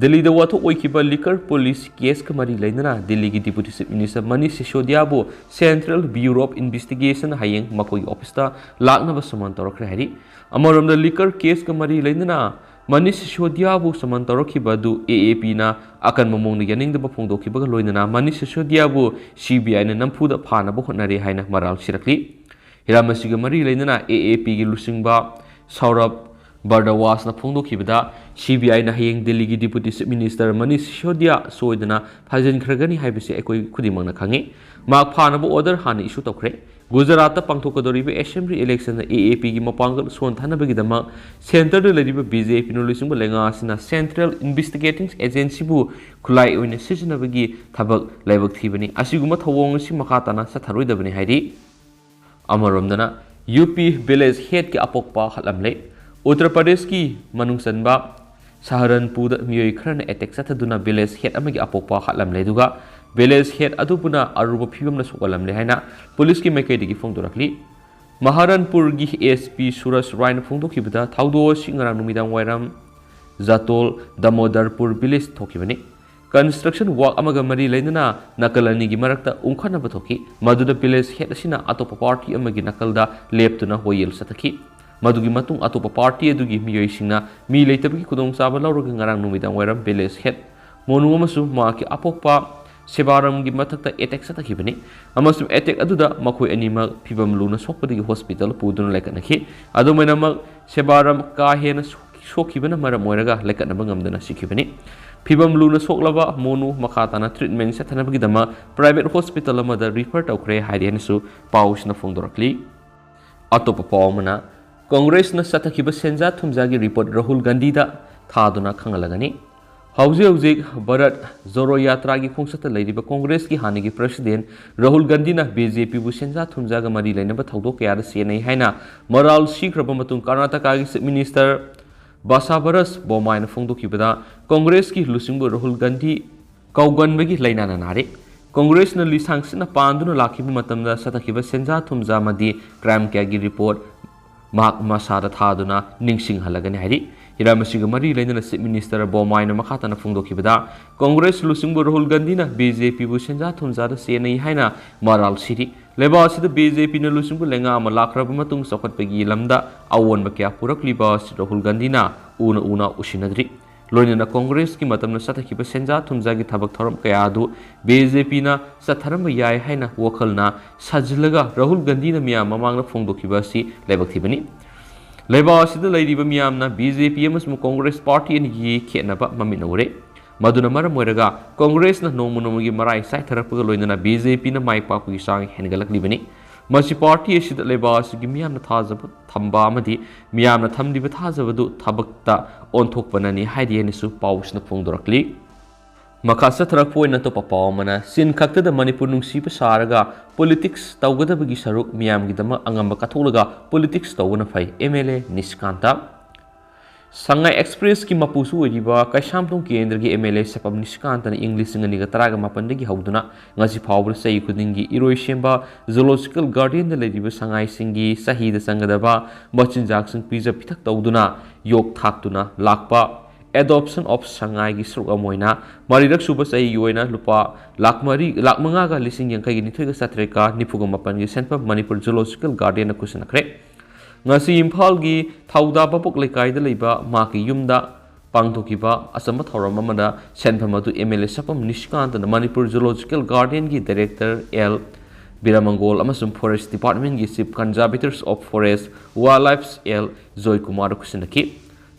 ꯗꯤꯜꯂꯤꯗ ꯋꯥꯊꯣꯛ ꯑꯣꯏꯈꯤꯕ ꯂꯤꯀꯔ ꯄꯣꯂꯤꯁꯤ ꯀꯦꯁꯀ ꯃꯔꯤ ꯂꯩꯅꯅ ꯗꯤꯜꯂꯤꯒꯤ ꯗꯤꯄꯨꯇꯤ ꯆꯤꯐ ꯃꯤꯅꯤꯁꯇꯔ ꯃꯅꯤꯁ ꯁꯤꯁꯣꯗꯤꯌꯥꯕꯨ ꯁꯦꯟꯇ꯭ꯔꯦꯜ ꯕ꯭ꯌꯨꯔꯣ ꯑꯣꯐ ꯏꯟꯚꯦꯁꯇꯤꯒꯦꯁꯟ ꯍꯌꯦꯡ ꯃꯈꯣꯏꯒꯤ ꯑꯣꯐꯤꯁꯇ ꯂꯥꯛꯅꯕ ꯁꯃꯟ ꯇꯧꯔꯛꯈ꯭ꯔꯦ ꯍꯥꯏꯔꯤ꯫ ꯑꯃꯔꯣꯝꯗ, ꯂꯤꯀꯔ ꯀꯦꯁꯀ ꯃꯔꯤ ꯂꯩꯅꯅ ꯃꯅꯤꯁ ꯁꯤꯁꯣꯗꯤꯌꯥꯕꯨ ꯁꯃꯟ ꯇꯧꯔꯛꯈꯤꯕ ꯑꯗꯨ ꯑꯦ ꯑꯦ ꯄꯤꯅ ꯑꯀꯟꯕ ꯃꯑꯣꯡꯗ ꯌꯥꯅꯤꯡꯗꯕ ꯐꯣꯡꯗꯣꯛꯈꯤꯕꯒ ꯂꯣꯏꯅꯅ ꯃꯅꯤꯁ ꯁꯤꯁꯣꯗꯤꯌꯥꯕꯨ ꯁꯤ ꯕꯤ ꯑꯥꯏꯅ ꯅꯝꯐꯨꯗ ꯐꯥꯅꯕ ꯍꯣꯠꯅꯔꯦ ꯍꯥꯏꯅ ꯃꯔꯥꯜ ꯁꯤꯔꯛꯂꯤ꯫ ꯍꯤꯔꯝ ꯑꯁꯤꯒ ꯃꯔꯤ ꯂꯩꯅꯅ ꯑꯦ ꯑꯦ ꯄꯤꯒꯤ ꯂꯨꯆꯤꯡꯕ ꯁꯧꯔꯚ ꯚꯥꯔꯗ꯭ꯋꯥꯖꯅ ꯐꯣꯡꯗꯣꯛꯈꯤꯕꯗ, ꯁꯤ ꯕꯤ ꯑꯥꯏꯅ ꯍꯌꯦꯡ ꯗꯤꯜꯂꯤꯒꯤ ꯗꯤꯄꯨꯇꯤ ꯆꯤꯐ ꯃꯤꯅꯤꯁꯇꯔ ꯃꯅꯤꯁ ꯁꯤꯁꯣꯗꯤꯌꯥ ꯁꯣꯏꯗꯅ ꯐꯥꯖꯤꯟꯈ꯭ꯔꯒꯅꯤ ꯍꯥꯏꯕꯁꯤ ꯑꯩꯈꯣꯏ ꯈꯨꯗꯤꯡꯃꯛꯅ ꯈꯪꯏ꯫ ꯃꯍꯥꯛ ꯐꯥꯅꯕ ꯑꯣꯔꯗꯔ ꯍꯥꯟꯅ ꯏꯁꯨ ꯇꯧꯈ꯭ꯔꯦ꯫ ꯒꯨꯖꯔꯥꯠꯇ ꯄꯥꯡꯊꯣꯛꯀꯗꯧꯔꯤꯕ ꯑꯦꯁꯦꯝꯕ꯭ꯂꯤ ꯏꯂꯦꯛꯁꯟꯗ ꯑꯦ ꯑꯦ ꯄꯤꯒꯤ ꯃꯄꯥꯡꯒꯜ ꯁꯣꯟꯊꯅꯕꯒꯤꯗꯃꯛ ꯁꯦꯟꯇꯔꯗ ꯂꯩꯔꯤꯕ ꯕꯤ ꯖꯦ ꯄꯤꯅ ꯂꯨꯆꯤꯡꯕ ꯂꯩꯉꯥꯛ ꯑꯁꯤꯅ ꯁꯦꯟꯇ꯭ꯔꯦꯜ ꯏꯟꯚꯦꯁꯇꯤꯒꯦꯇꯤꯡ ꯑꯦꯖꯦꯟꯁꯤꯕꯨ ꯈꯨꯠꯂꯥꯏ ꯑꯣꯏꯅ ꯁꯤꯖꯤꯟꯅꯕꯒꯤ ꯊꯕꯛ ꯂꯥꯏꯕꯛ ꯊꯤꯕꯅꯤ꯫ ꯑꯁꯤꯒꯨꯝꯕ ꯊꯧꯑꯣꯡ ꯑꯁꯤ ꯃꯈꯥ ꯇꯥꯅ ꯆꯠꯊꯔꯣꯏꯗꯕꯅꯤ ꯍꯥꯏꯔꯤ꯫ ꯑꯃꯔꯣꯝꯗꯅ, ꯌꯨ ꯄꯤ ꯚꯤꯂꯦꯖ ꯍꯦꯗꯀꯤ ꯑꯄꯣꯛꯄ ꯍꯥꯠꯂꯝꯂꯦ꯫ ꯎꯠꯇꯔ ꯄ꯭ꯔꯗꯦꯁꯀꯤ ꯃꯅꯨꯡ ꯆꯟꯕ ꯁꯍꯥꯔꯟꯄꯨꯔꯗ ꯃꯤꯑꯣꯏ ꯈꯔꯅ ꯑꯦꯇꯦꯛ ꯆꯠꯊꯗꯨꯅ ꯚꯤꯂꯦꯖ ꯍꯦꯗ ꯑꯃꯒꯤ ꯑꯄꯣꯛꯄ ꯍꯥꯠꯂꯝꯂꯦ, ꯑꯗꯨꯒ ꯚꯤꯂꯦꯖ ꯍꯦꯗ ꯑꯗꯨꯕꯨꯅ ꯑꯔꯨꯕ ꯐꯤꯕꯝꯗ ꯁꯣꯛꯍꯜꯂꯝꯂꯦ ꯍꯥꯏꯅ ꯄꯨꯂꯤꯁꯀꯤ ꯃꯥꯏꯀꯩꯗꯒꯤ ꯐꯣꯡꯗꯣꯔꯛꯂꯤ꯫ ꯃꯍꯥꯔꯥꯟꯄꯨꯔꯒꯤ ꯑꯦꯁ ꯄꯤ ꯁꯨꯔꯖ ꯔꯥꯏꯅ ꯐꯣꯡꯗꯣꯛꯈꯤꯕꯗ, ꯊꯧꯗꯣꯛ ꯑꯁꯤ ꯉꯔꯥꯡ ꯅꯨꯃꯤꯗꯥꯡ ꯋꯥꯏꯔꯝ ꯖꯥꯇꯣꯜ ꯗꯥꯃꯣꯗꯔꯄꯨꯔ ꯚꯤꯂꯦꯖ ꯊꯣꯛꯈꯤꯕꯅꯤ꯫ ꯀꯟꯁꯇ꯭ꯔꯛꯁꯟ ꯋꯥꯛ ꯑꯃꯒ ꯃꯔꯤ ꯂꯩꯅꯅ ꯅꯥꯀꯜ ꯑꯅꯤꯒꯤ ꯃꯔꯛꯇ ꯎꯪꯈꯠꯅꯕ ꯊꯣꯛꯈꯤ, ꯃꯗꯨꯗ ꯚꯤꯂꯦꯖ ꯍꯦꯗ ꯑꯁꯤꯅ ꯑꯇꯣꯞꯄ ꯄꯥꯔꯇꯤ ꯑꯃꯒꯤ ꯅꯥꯀꯜꯗ ꯂꯦꯞꯇꯨꯅ ꯋꯥꯌꯦꯜ ꯆꯠꯊꯈꯤ꯫ ꯃꯗꯨꯒꯤ ꯃꯇꯨꯡ ꯑꯇꯣꯞꯄ ꯄꯥꯔꯇꯤ ꯑꯗꯨꯒꯤ ꯃꯤꯑꯣꯏꯁꯤꯡꯅ ꯃꯤ ꯂꯩꯇꯕꯒꯤ ꯈꯨꯗꯣꯡꯆꯥꯕ ꯂꯧꯔꯒ ꯉꯔꯥꯡ ꯅꯨꯃꯤꯗꯥꯡ ꯋꯥꯏꯔꯝ ꯚꯤꯂꯦꯖ ꯍꯦꯗ ꯃꯣꯅꯨ ꯑꯃꯁꯨꯡ ꯃꯍꯥꯛꯀꯤ ꯑꯄꯣꯛꯄ ꯁꯦꯕꯥꯔꯝꯒꯤ ꯃꯊꯛꯇ ꯑꯦꯇꯦꯛ ꯆꯠꯊꯈꯤꯕꯅꯤ, ꯑꯃꯁꯨꯡ ꯑꯦꯇꯦꯛ ꯑꯗꯨꯗ ꯃꯈꯣꯏ ꯑꯅꯤꯃꯛ ꯐꯤꯕꯝ ꯂꯨꯅ ꯁꯣꯛꯄꯗꯒꯤ ꯍꯣꯁꯄꯤꯇꯥꯜ ꯄꯨꯗꯨꯅ ꯂꯥꯏꯀꯠꯅꯈꯤ꯫ ꯑꯗꯨꯃꯥꯏꯅꯃꯛ, ꯁꯦꯕꯥꯔꯝ ꯀꯥ ꯍꯦꯟꯅ ꯁꯣꯛ-, ꯁꯣꯛꯈꯤꯕꯅ ꯃꯔꯝ ꯑꯣꯏꯔꯒ ꯂꯥꯏꯀꯠꯅꯕ ꯉꯝꯗꯅ ꯁꯤꯈꯤꯕꯅꯤ꯫ ꯐꯤꯕꯝ ꯂꯨꯅ ꯁꯣꯛꯂꯕ ꯃꯣꯅꯨ ꯃꯈꯥ ꯇꯥꯅ ꯇ꯭ꯔꯤꯠꯃꯦꯟ ꯆꯠꯊꯅꯕꯒꯤꯗꯃꯛ ꯄ꯭ꯔꯥꯏꯚꯦꯠ ꯍꯣꯁꯄꯤꯇꯥꯜ ꯑꯃꯗ ꯔꯤꯐꯔ ꯇꯧꯈ꯭ꯔꯦ ꯍꯥꯏꯔꯤ ꯍꯥꯏꯅꯁꯨ ꯄꯥꯎꯁꯤꯅ ꯐꯣꯡꯗꯣꯔꯛꯂꯤ꯫ ꯑꯇꯣꯞꯄ ꯄꯥꯎ ꯑꯃꯅ, ꯀꯣꯡꯒ꯭ꯔꯦꯁꯅ ꯆꯠꯊꯈꯤꯕ ꯁꯦꯟꯖꯥ ꯊꯨꯝꯖꯥꯒꯤ ꯔꯤꯄꯣꯔꯠ ꯔꯥꯍꯨꯜ ꯒꯥꯟꯙꯤꯗ ꯊꯥꯗꯨꯅ ꯈꯪꯍꯜꯂꯒꯅꯤ꯫ ꯍꯧꯖꯤꯛ ꯍꯧꯖꯤꯛ ꯚꯥꯔꯠ ꯖꯣꯔꯣ ꯌꯥꯇ꯭ꯔꯥꯒꯤ ꯈꯣꯡꯆꯠꯇ ꯂꯩꯔꯤꯕ ꯀꯣꯡꯒ꯭ꯔꯦꯁꯀꯤ ꯍꯥꯟꯅꯒꯤ ꯄ꯭ꯔꯁꯤꯗꯦꯟ ꯔꯥꯍꯨꯜ ꯒꯥꯟꯙꯤꯅ ꯕꯤ ꯖꯦ ꯄꯤꯕꯨ ꯁꯦꯟꯖꯥ ꯊꯨꯝꯖꯥꯒ ꯃꯔꯤ ꯂꯩꯅꯕ ꯊꯧꯗꯣꯛ ꯀꯌꯥꯗ ꯆꯦꯟꯅꯩ ꯍꯥꯏꯅ ꯃꯔꯥꯜ ꯁꯤꯈ꯭ꯔꯕ ꯃꯇꯨꯡ ꯀꯔꯅꯥꯇꯀꯥꯒꯤ ꯆꯤꯐ ꯃꯤꯅꯤꯁꯇꯔ ꯕꯁꯥꯚꯔꯁ ꯕꯣꯝꯃꯥꯏꯅ ꯐꯣꯡꯗꯣꯛꯈꯤꯕꯗ, ꯀꯣꯡꯒ꯭ꯔꯦꯁꯀꯤ ꯂꯨꯆꯤꯡꯕ ꯔꯥꯍꯨꯜ ꯒꯥꯟꯙꯤ ꯀꯥꯎꯒꯟꯕꯒꯤ ꯂꯥꯏꯅꯥꯅ ꯅꯥꯔꯦ꯫ ꯀꯣꯡꯒ꯭ꯔꯦꯁꯅ ꯂꯤꯁꯥꯡ ꯁꯤꯠꯅ ꯄꯥꯟꯗꯨꯅ ꯂꯥꯛꯈꯤꯕ ꯃꯇꯝꯗ ꯆꯠꯊꯈꯤꯕ ꯁꯦꯟꯖꯥ ꯊꯨꯝꯖꯥ ꯑꯃꯗꯤ ꯀ꯭ꯔꯥꯏꯝ ꯀꯌꯥꯒꯤ ꯔꯤꯄꯣꯔꯠ ꯃꯍꯥꯛ ꯃꯁꯥꯗ ꯊꯥꯗꯨꯅ ꯅꯤꯡꯁꯤꯡꯍꯜꯂꯒꯅꯤ ꯍꯥꯏꯔꯤ꯫ ꯍꯤꯔꯝ ꯑꯁꯤꯒ ꯃꯔꯤ ꯂꯩꯅꯅ ꯆꯤꯐ ꯃꯤꯅꯤꯁꯇꯔ ꯕꯣꯝꯃꯥꯏꯅ ꯃꯈꯥ ꯇꯥꯅ ꯐꯣꯡꯗꯣꯛꯈꯤꯕꯗ, ꯀꯣꯡꯒ꯭ꯔꯦꯁ ꯂꯨꯆꯤꯡꯕ ꯔꯥꯍꯨꯜ ꯒꯥꯟꯙꯤꯅ ꯕꯤ ꯖꯦ ꯄꯤꯕꯨ ꯁꯦꯟꯖꯥ ꯊꯨꯝꯖꯥꯗ ꯆꯦꯟꯅꯩ ꯍꯥꯏꯅ ꯃꯔꯥꯜ ꯁꯤꯔꯤ꯫ ꯂꯩꯕꯥꯛ ꯑꯁꯤꯗ ꯕꯤ ꯖꯦ ꯄꯤꯅ ꯂꯨꯆꯤꯡꯕ ꯂꯩꯉꯥꯛ ꯑꯃ ꯂꯥꯛꯈ꯭ꯔꯕ ꯃꯇꯨꯡ ꯆꯥꯎꯈꯠꯄꯒꯤ ꯂꯝꯗ ꯑꯑꯣꯟꯕ ꯀꯌꯥ ꯄꯨꯔꯛꯂꯤꯕ ꯑꯁꯤ ꯔꯥꯍꯨꯜ ꯒꯥꯟꯙꯤꯅ ꯎꯅ ꯎꯅ ꯎꯁꯤꯟꯅꯗ꯭ꯔꯤ꯫ ꯂꯣꯏꯅꯅ ꯀꯣꯡꯒ꯭ꯔꯦꯁꯀꯤ ꯃꯇꯝꯗ ꯆꯠꯊꯈꯤꯕ ꯁꯦꯟꯖꯥ ꯊꯨꯝꯖꯥꯒꯤ ꯊꯕꯛ ꯊꯧꯔꯝ ꯀꯌꯥ ꯑꯗꯨ ꯕꯤ ꯖꯦ ꯄꯤꯅ ꯆꯠꯊꯔꯝꯕ ꯌꯥꯏ ꯍꯥꯏꯅ ꯋꯥꯈꯜꯅ ꯁꯥꯖꯤꯜꯂꯒ ꯔꯥꯍꯨꯜ ꯒꯥꯟꯙꯤꯅ ꯃꯤꯌꯥꯝ ꯃꯃꯥꯡꯗ ꯐꯣꯡꯗꯣꯛꯈꯤꯕ ꯑꯁꯤ ꯂꯥꯏꯕꯛ ꯊꯤꯕꯅꯤ꯫ ꯂꯩꯕꯥꯛ ꯑꯁꯤꯗ ꯂꯩꯔꯤꯕ ꯃꯤꯌꯥꯝꯅ ꯕꯤ ꯖꯦ ꯄꯤ ꯑꯃꯁꯨꯡ ꯀꯣꯡꯒ꯭ꯔꯦꯁ ꯄꯥꯔꯇꯤ ꯑꯅꯤꯒꯤ ꯈꯦꯠꯅꯕ ꯃꯃꯤꯠꯅ ꯎꯔꯦ꯫ ꯃꯗꯨꯅ ꯃꯔꯝ ꯑꯣꯏꯔꯒ ꯀꯣꯡꯒ꯭ꯔꯦꯁꯅ ꯅꯣꯡꯃ ꯅꯣꯡꯃꯒꯤ ꯃꯔꯥꯏ ꯆꯥꯏꯊꯔꯛꯄꯒ ꯂꯣꯏꯅꯅ ꯕꯤ ꯖꯦ ꯄꯤꯅ ꯃꯥꯏ ꯄꯥꯛꯄꯒꯤ ꯆꯥꯡ ꯍꯦꯟꯒꯠꯂꯛꯂꯤꯕꯅꯤ꯫ ꯃꯁꯤ ꯄꯥꯔꯇꯤ ꯑꯁꯤꯗ ꯂꯩꯕꯥꯛ ꯑꯁꯤꯒꯤ ꯃꯤꯌꯥꯝꯅ ꯊꯥꯖꯕ ꯊꯝꯕ ꯑꯃꯗꯤ ꯃꯤꯌꯥꯝꯅ ꯊꯝꯂꯤꯕ ꯊꯥꯖꯕꯗꯨ ꯊꯕꯛꯇ ꯑꯣꯟꯊꯣꯛꯄꯅꯅꯤ ꯍꯥꯏꯔꯤ ꯍꯥꯏꯅꯁꯨ ꯄꯥꯎꯁꯤꯅ ꯐꯣꯡꯗꯣꯔꯛꯂꯤ꯫ ꯃꯈꯥ ꯆꯠꯊꯔꯛꯄ ꯑꯣꯏꯅ ꯑꯇꯣꯞꯄ ꯄꯥꯎ ꯑꯃꯅ, ꯆꯤꯟ ꯈꯛꯇꯗ ꯃꯅꯤꯄꯨꯔ ꯅꯨꯡꯁꯤꯕ ꯁꯥꯔꯒ ꯄꯣꯂꯤꯇꯤꯛꯁ ꯇꯧꯒꯗꯕꯒꯤ ꯁꯔꯨꯛ ꯃꯤꯌꯥꯝꯒꯤꯗꯃꯛ ꯑꯉꯝꯕ ꯀꯠꯊꯣꯛꯂꯒ ꯄꯣꯂꯤꯇꯤꯛꯁ ꯇꯧꯕꯅ ꯐꯩ, ꯑꯦꯝ ꯑꯦꯜ ꯑꯦ ꯅꯤꯁꯤꯀꯥꯟꯇ꯫ ꯁꯉꯥꯏ ꯑꯦꯛꯁꯄ꯭ꯔꯦꯁꯀꯤ ꯃꯄꯨꯁꯨ ꯑꯣꯏꯔꯤꯕ ꯀꯩꯁꯥꯝꯊꯣꯡ ꯀꯦꯟꯗ꯭ꯔꯒꯤ ꯑꯦꯝ ꯑꯦꯜ ꯑꯦ ꯁꯦꯞꯄꯝ ꯅꯤꯁꯤꯀꯥꯟꯇꯅ ꯏꯪ ꯂꯤꯁꯤꯡ ꯑꯅꯤꯒ ꯇꯔꯥꯒ ꯃꯥꯄꯟꯗꯒꯤ ꯍꯧꯗꯨꯅ ꯉꯁꯤ ꯐꯥꯎꯕꯗ ꯆꯍꯤ ꯈꯨꯗꯤꯡꯒꯤ ꯏꯔꯣꯏꯁꯦꯝꯕ ꯖꯨꯂꯣꯖꯤꯀꯦꯜ ꯒꯥꯔꯗꯦꯟꯗ ꯂꯩꯔꯤꯕ ꯁꯉꯥꯏꯁꯤꯡꯒꯤ ꯆꯍꯤꯗ ꯆꯪꯒꯗꯕ ꯃꯆꯤꯟꯖꯥꯛꯁꯤꯡ ꯄꯤꯖ ꯄꯤꯊꯛ ꯇꯧꯗꯨꯅ ꯌꯣꯛ ꯊꯥꯛꯇꯨꯅ ꯂꯥꯛꯄ ꯑꯦꯗꯣꯞꯁꯟ ꯑꯣꯐ ꯁꯉꯥꯏꯒꯤ ꯁꯔꯨꯛ ꯑꯃ ꯑꯣꯏꯅ ꯃꯔꯤꯔꯛ ꯁꯨꯕ ꯆꯍꯤꯒꯤ ꯑꯣꯏꯅ ꯂꯨꯄꯥ ꯂꯥꯛ ꯃꯔꯤ, ꯂꯥꯛ ꯃꯉꯥꯒ ꯂꯤꯁꯤꯡ ꯌꯥꯡꯈꯩꯒꯤ ꯅꯤꯊꯣꯏꯒ ꯆꯥꯇ꯭ꯔꯦꯠꯀ ꯅꯤꯐꯨꯒ ꯃꯥꯄꯟꯒꯤ ꯁꯦꯟꯐꯝ ꯃꯅꯤꯄꯨꯔ ꯖꯨꯂꯣꯖꯤꯀꯦꯜ ꯒꯥꯔꯗꯦꯟꯅ ꯈꯨꯠꯁꯤꯟꯅꯈ꯭ꯔꯦ꯫ ꯉꯁꯤ ꯏꯝꯐꯥꯜꯒꯤ ꯊꯧꯗꯥ ꯚꯥꯕꯣꯛ ꯂꯩꯀꯥꯏꯗ ꯂꯩꯕ ꯃꯍꯥꯛꯀꯤ ꯌꯨꯝꯗ ꯄꯥꯡꯊꯣꯛꯈꯤꯕ ꯑꯆꯝꯕ ꯊꯧꯔꯝ ꯑꯃꯗ ꯁꯦꯟꯐꯝ ꯑꯗꯨ ꯑꯦꯝ ꯑꯦꯜ ꯑꯦ ꯁꯦꯞꯄꯝ ꯅꯤꯁꯤꯀꯥꯟꯇꯅ ꯃꯅꯤꯄꯨꯔ ꯖꯨꯂꯣꯖꯤꯀꯦꯜ ꯒꯥꯔꯗꯦꯟꯒꯤ ꯗꯥꯏꯔꯦꯛꯇꯔ ꯑꯦꯜ ꯕꯤꯔꯃꯪꯒꯣꯜ ꯑꯃꯁꯨꯡ ꯐꯣꯔꯦꯁ ꯗꯤꯄꯥꯔꯠꯃꯦꯟꯒꯤ chief conservators of forest wildlife L ꯖꯣꯏꯀꯨꯃꯥꯔꯗ ꯈꯨꯠꯁꯤꯟꯅꯈꯤ꯫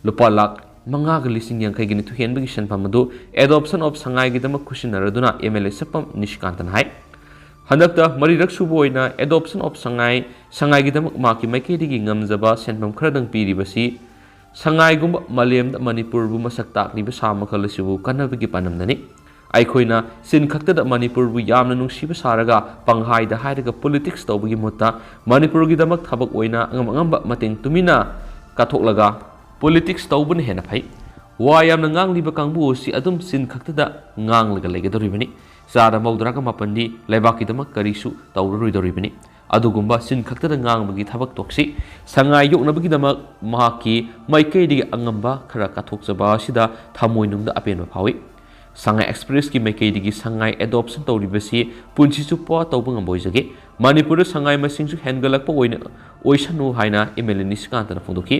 ꯂꯨꯄꯥ ꯂꯥꯛ ꯃꯉꯥꯒ ꯂꯤꯁꯤꯡ ꯌꯥꯡꯈꯩꯒꯤ ꯅꯤꯊꯣꯏ ꯍꯦꯟꯕꯒꯤ ꯁꯦꯟꯐꯝ ꯑꯗꯨ ꯑꯦꯗꯣꯞꯁꯟ ꯑꯣꯐ ꯁꯉꯥꯏꯒꯤꯗꯃꯛ ꯈꯨꯠꯁꯤꯟꯅꯔꯗꯨꯅ ꯑꯦꯝ ꯑꯦꯜ ꯑꯦ ꯁꯦꯞꯄꯝ ꯅꯤꯁꯤꯀꯥꯟꯇꯅ ꯍꯥꯏ꯫ ꯍꯟꯗꯛꯇ ꯃꯔꯤꯔꯛ ꯁꯨꯕ ꯑꯣꯏꯅ ꯑꯦꯗꯣꯞꯁꯟ ꯑꯣꯐ ꯁꯉꯥꯏ, ꯁꯉꯥꯏꯒꯤꯗꯃꯛ ꯃꯍꯥꯛꯀꯤ ꯃꯥꯏꯀꯩꯗꯒꯤ ꯉꯝꯖꯕ ꯁꯦꯟꯐꯝ ꯈꯔꯗꯪ ꯄꯤꯔꯤꯕꯁꯤ ꯁꯉꯥꯏꯒꯨꯝꯕ ꯃꯥꯂꯦꯝꯗ ꯃꯅꯤꯄꯨꯔꯕꯨ ꯃꯁꯛ ꯇꯥꯛꯂꯤꯕ ꯁꯥ ꯃꯈꯜ ꯑꯁꯤꯕꯨ ꯀꯟꯅꯕꯒꯤ ꯄꯥꯟꯗꯝꯗꯅꯤ꯫ ꯑꯩꯈꯣꯏꯅ ꯆꯤꯟ ꯈꯛꯇꯗ ꯃꯅꯤꯄꯨꯔꯕꯨ ꯌꯥꯝꯅ ꯅꯨꯡꯁꯤꯕ ꯁꯥꯔꯒ ꯄꯪꯍꯥꯏꯗ ꯍꯥꯏꯔꯒ ꯄꯣꯂꯤꯇꯤꯛꯁ ꯇꯧꯕꯒꯤ ꯃꯍꯨꯠꯇ ꯃꯅꯤꯄꯨꯔꯒꯤꯗꯃꯛ ꯊꯕꯛ ꯑꯣꯏꯅ ꯑꯉꯝ ꯑꯉꯝꯕ ꯃꯇꯦꯡ ꯇꯨꯃꯤꯟꯅ ꯀꯠꯊꯣꯛꯂꯒ ꯄꯣꯂꯤꯇꯤꯛꯁ ꯇꯧꯕꯅ ꯍꯦꯟꯅ ꯐꯩ꯫ ꯋꯥ ꯌꯥꯝꯅ ꯉꯥꯡꯂꯤꯕ ꯀꯥꯡꯕꯨ ꯑꯁꯤ ꯑꯗꯨꯝ ꯆꯤꯟ ꯈꯛꯇꯗ ꯉꯥꯡꯂꯒ ꯂꯩꯒꯗꯧꯔꯤꯕꯅꯤ꯫ ꯆꯥꯗ ꯃꯧꯗ꯭ꯔꯥꯒ ꯃꯥꯄꯟꯗꯤ ꯂꯩꯕꯥꯛꯀꯤꯗꯃꯛ ꯀꯔꯤꯁꯨ ꯇꯧꯔꯔꯣꯏꯗꯧꯔꯤꯕꯅꯤ꯫ ꯑꯗꯨꯒꯨꯝꯕ ꯆꯤꯟ ꯈꯛꯇꯗ ꯉꯥꯡꯕꯒꯤ ꯊꯕꯛ ꯇꯣꯛꯁꯤ꯫ ꯁꯉꯥꯏ ꯌꯣꯛꯅꯕꯒꯤꯗꯃꯛ ꯃꯍꯥꯛꯀꯤ ꯃꯥꯏꯀꯩꯗꯒꯤ ꯑꯉꯝꯕ ꯈꯔ ꯀꯠꯊꯣꯛꯆꯕ ꯑꯁꯤꯗ ꯊꯃꯣꯏꯅꯨꯡꯗ ꯑꯄꯦꯟꯕ ꯐꯥꯎꯏ꯫ ꯁꯉꯥꯏ ꯑꯦꯛꯁꯄ꯭ꯔꯦꯁꯀꯤ ꯃꯥꯏꯀꯩꯗꯒꯤ ꯁꯉꯥꯏ ꯑꯦꯗꯣꯞꯁꯟ ꯇꯧꯔꯤꯕꯁꯤ ꯄꯨꯟꯁꯤ ꯆꯨꯞꯄ ꯇꯧꯕ ꯉꯝꯕ ꯑꯣꯏꯖꯒꯦ꯫ ꯃꯅꯤꯄꯨꯔꯗ ꯁꯉꯥꯏ ꯃꯁꯤꯡꯁꯨ ꯍꯦꯟꯒꯠꯂꯛꯄ ꯑꯣꯏꯅ ꯑꯣꯏꯁꯅꯨ ꯍꯥꯏꯅ ꯑꯦꯝ ꯑꯦꯜ ꯑꯦ ꯅꯤꯁꯤꯀꯥꯟꯇꯅ ꯐꯣꯡꯗꯣꯛꯈꯤ꯫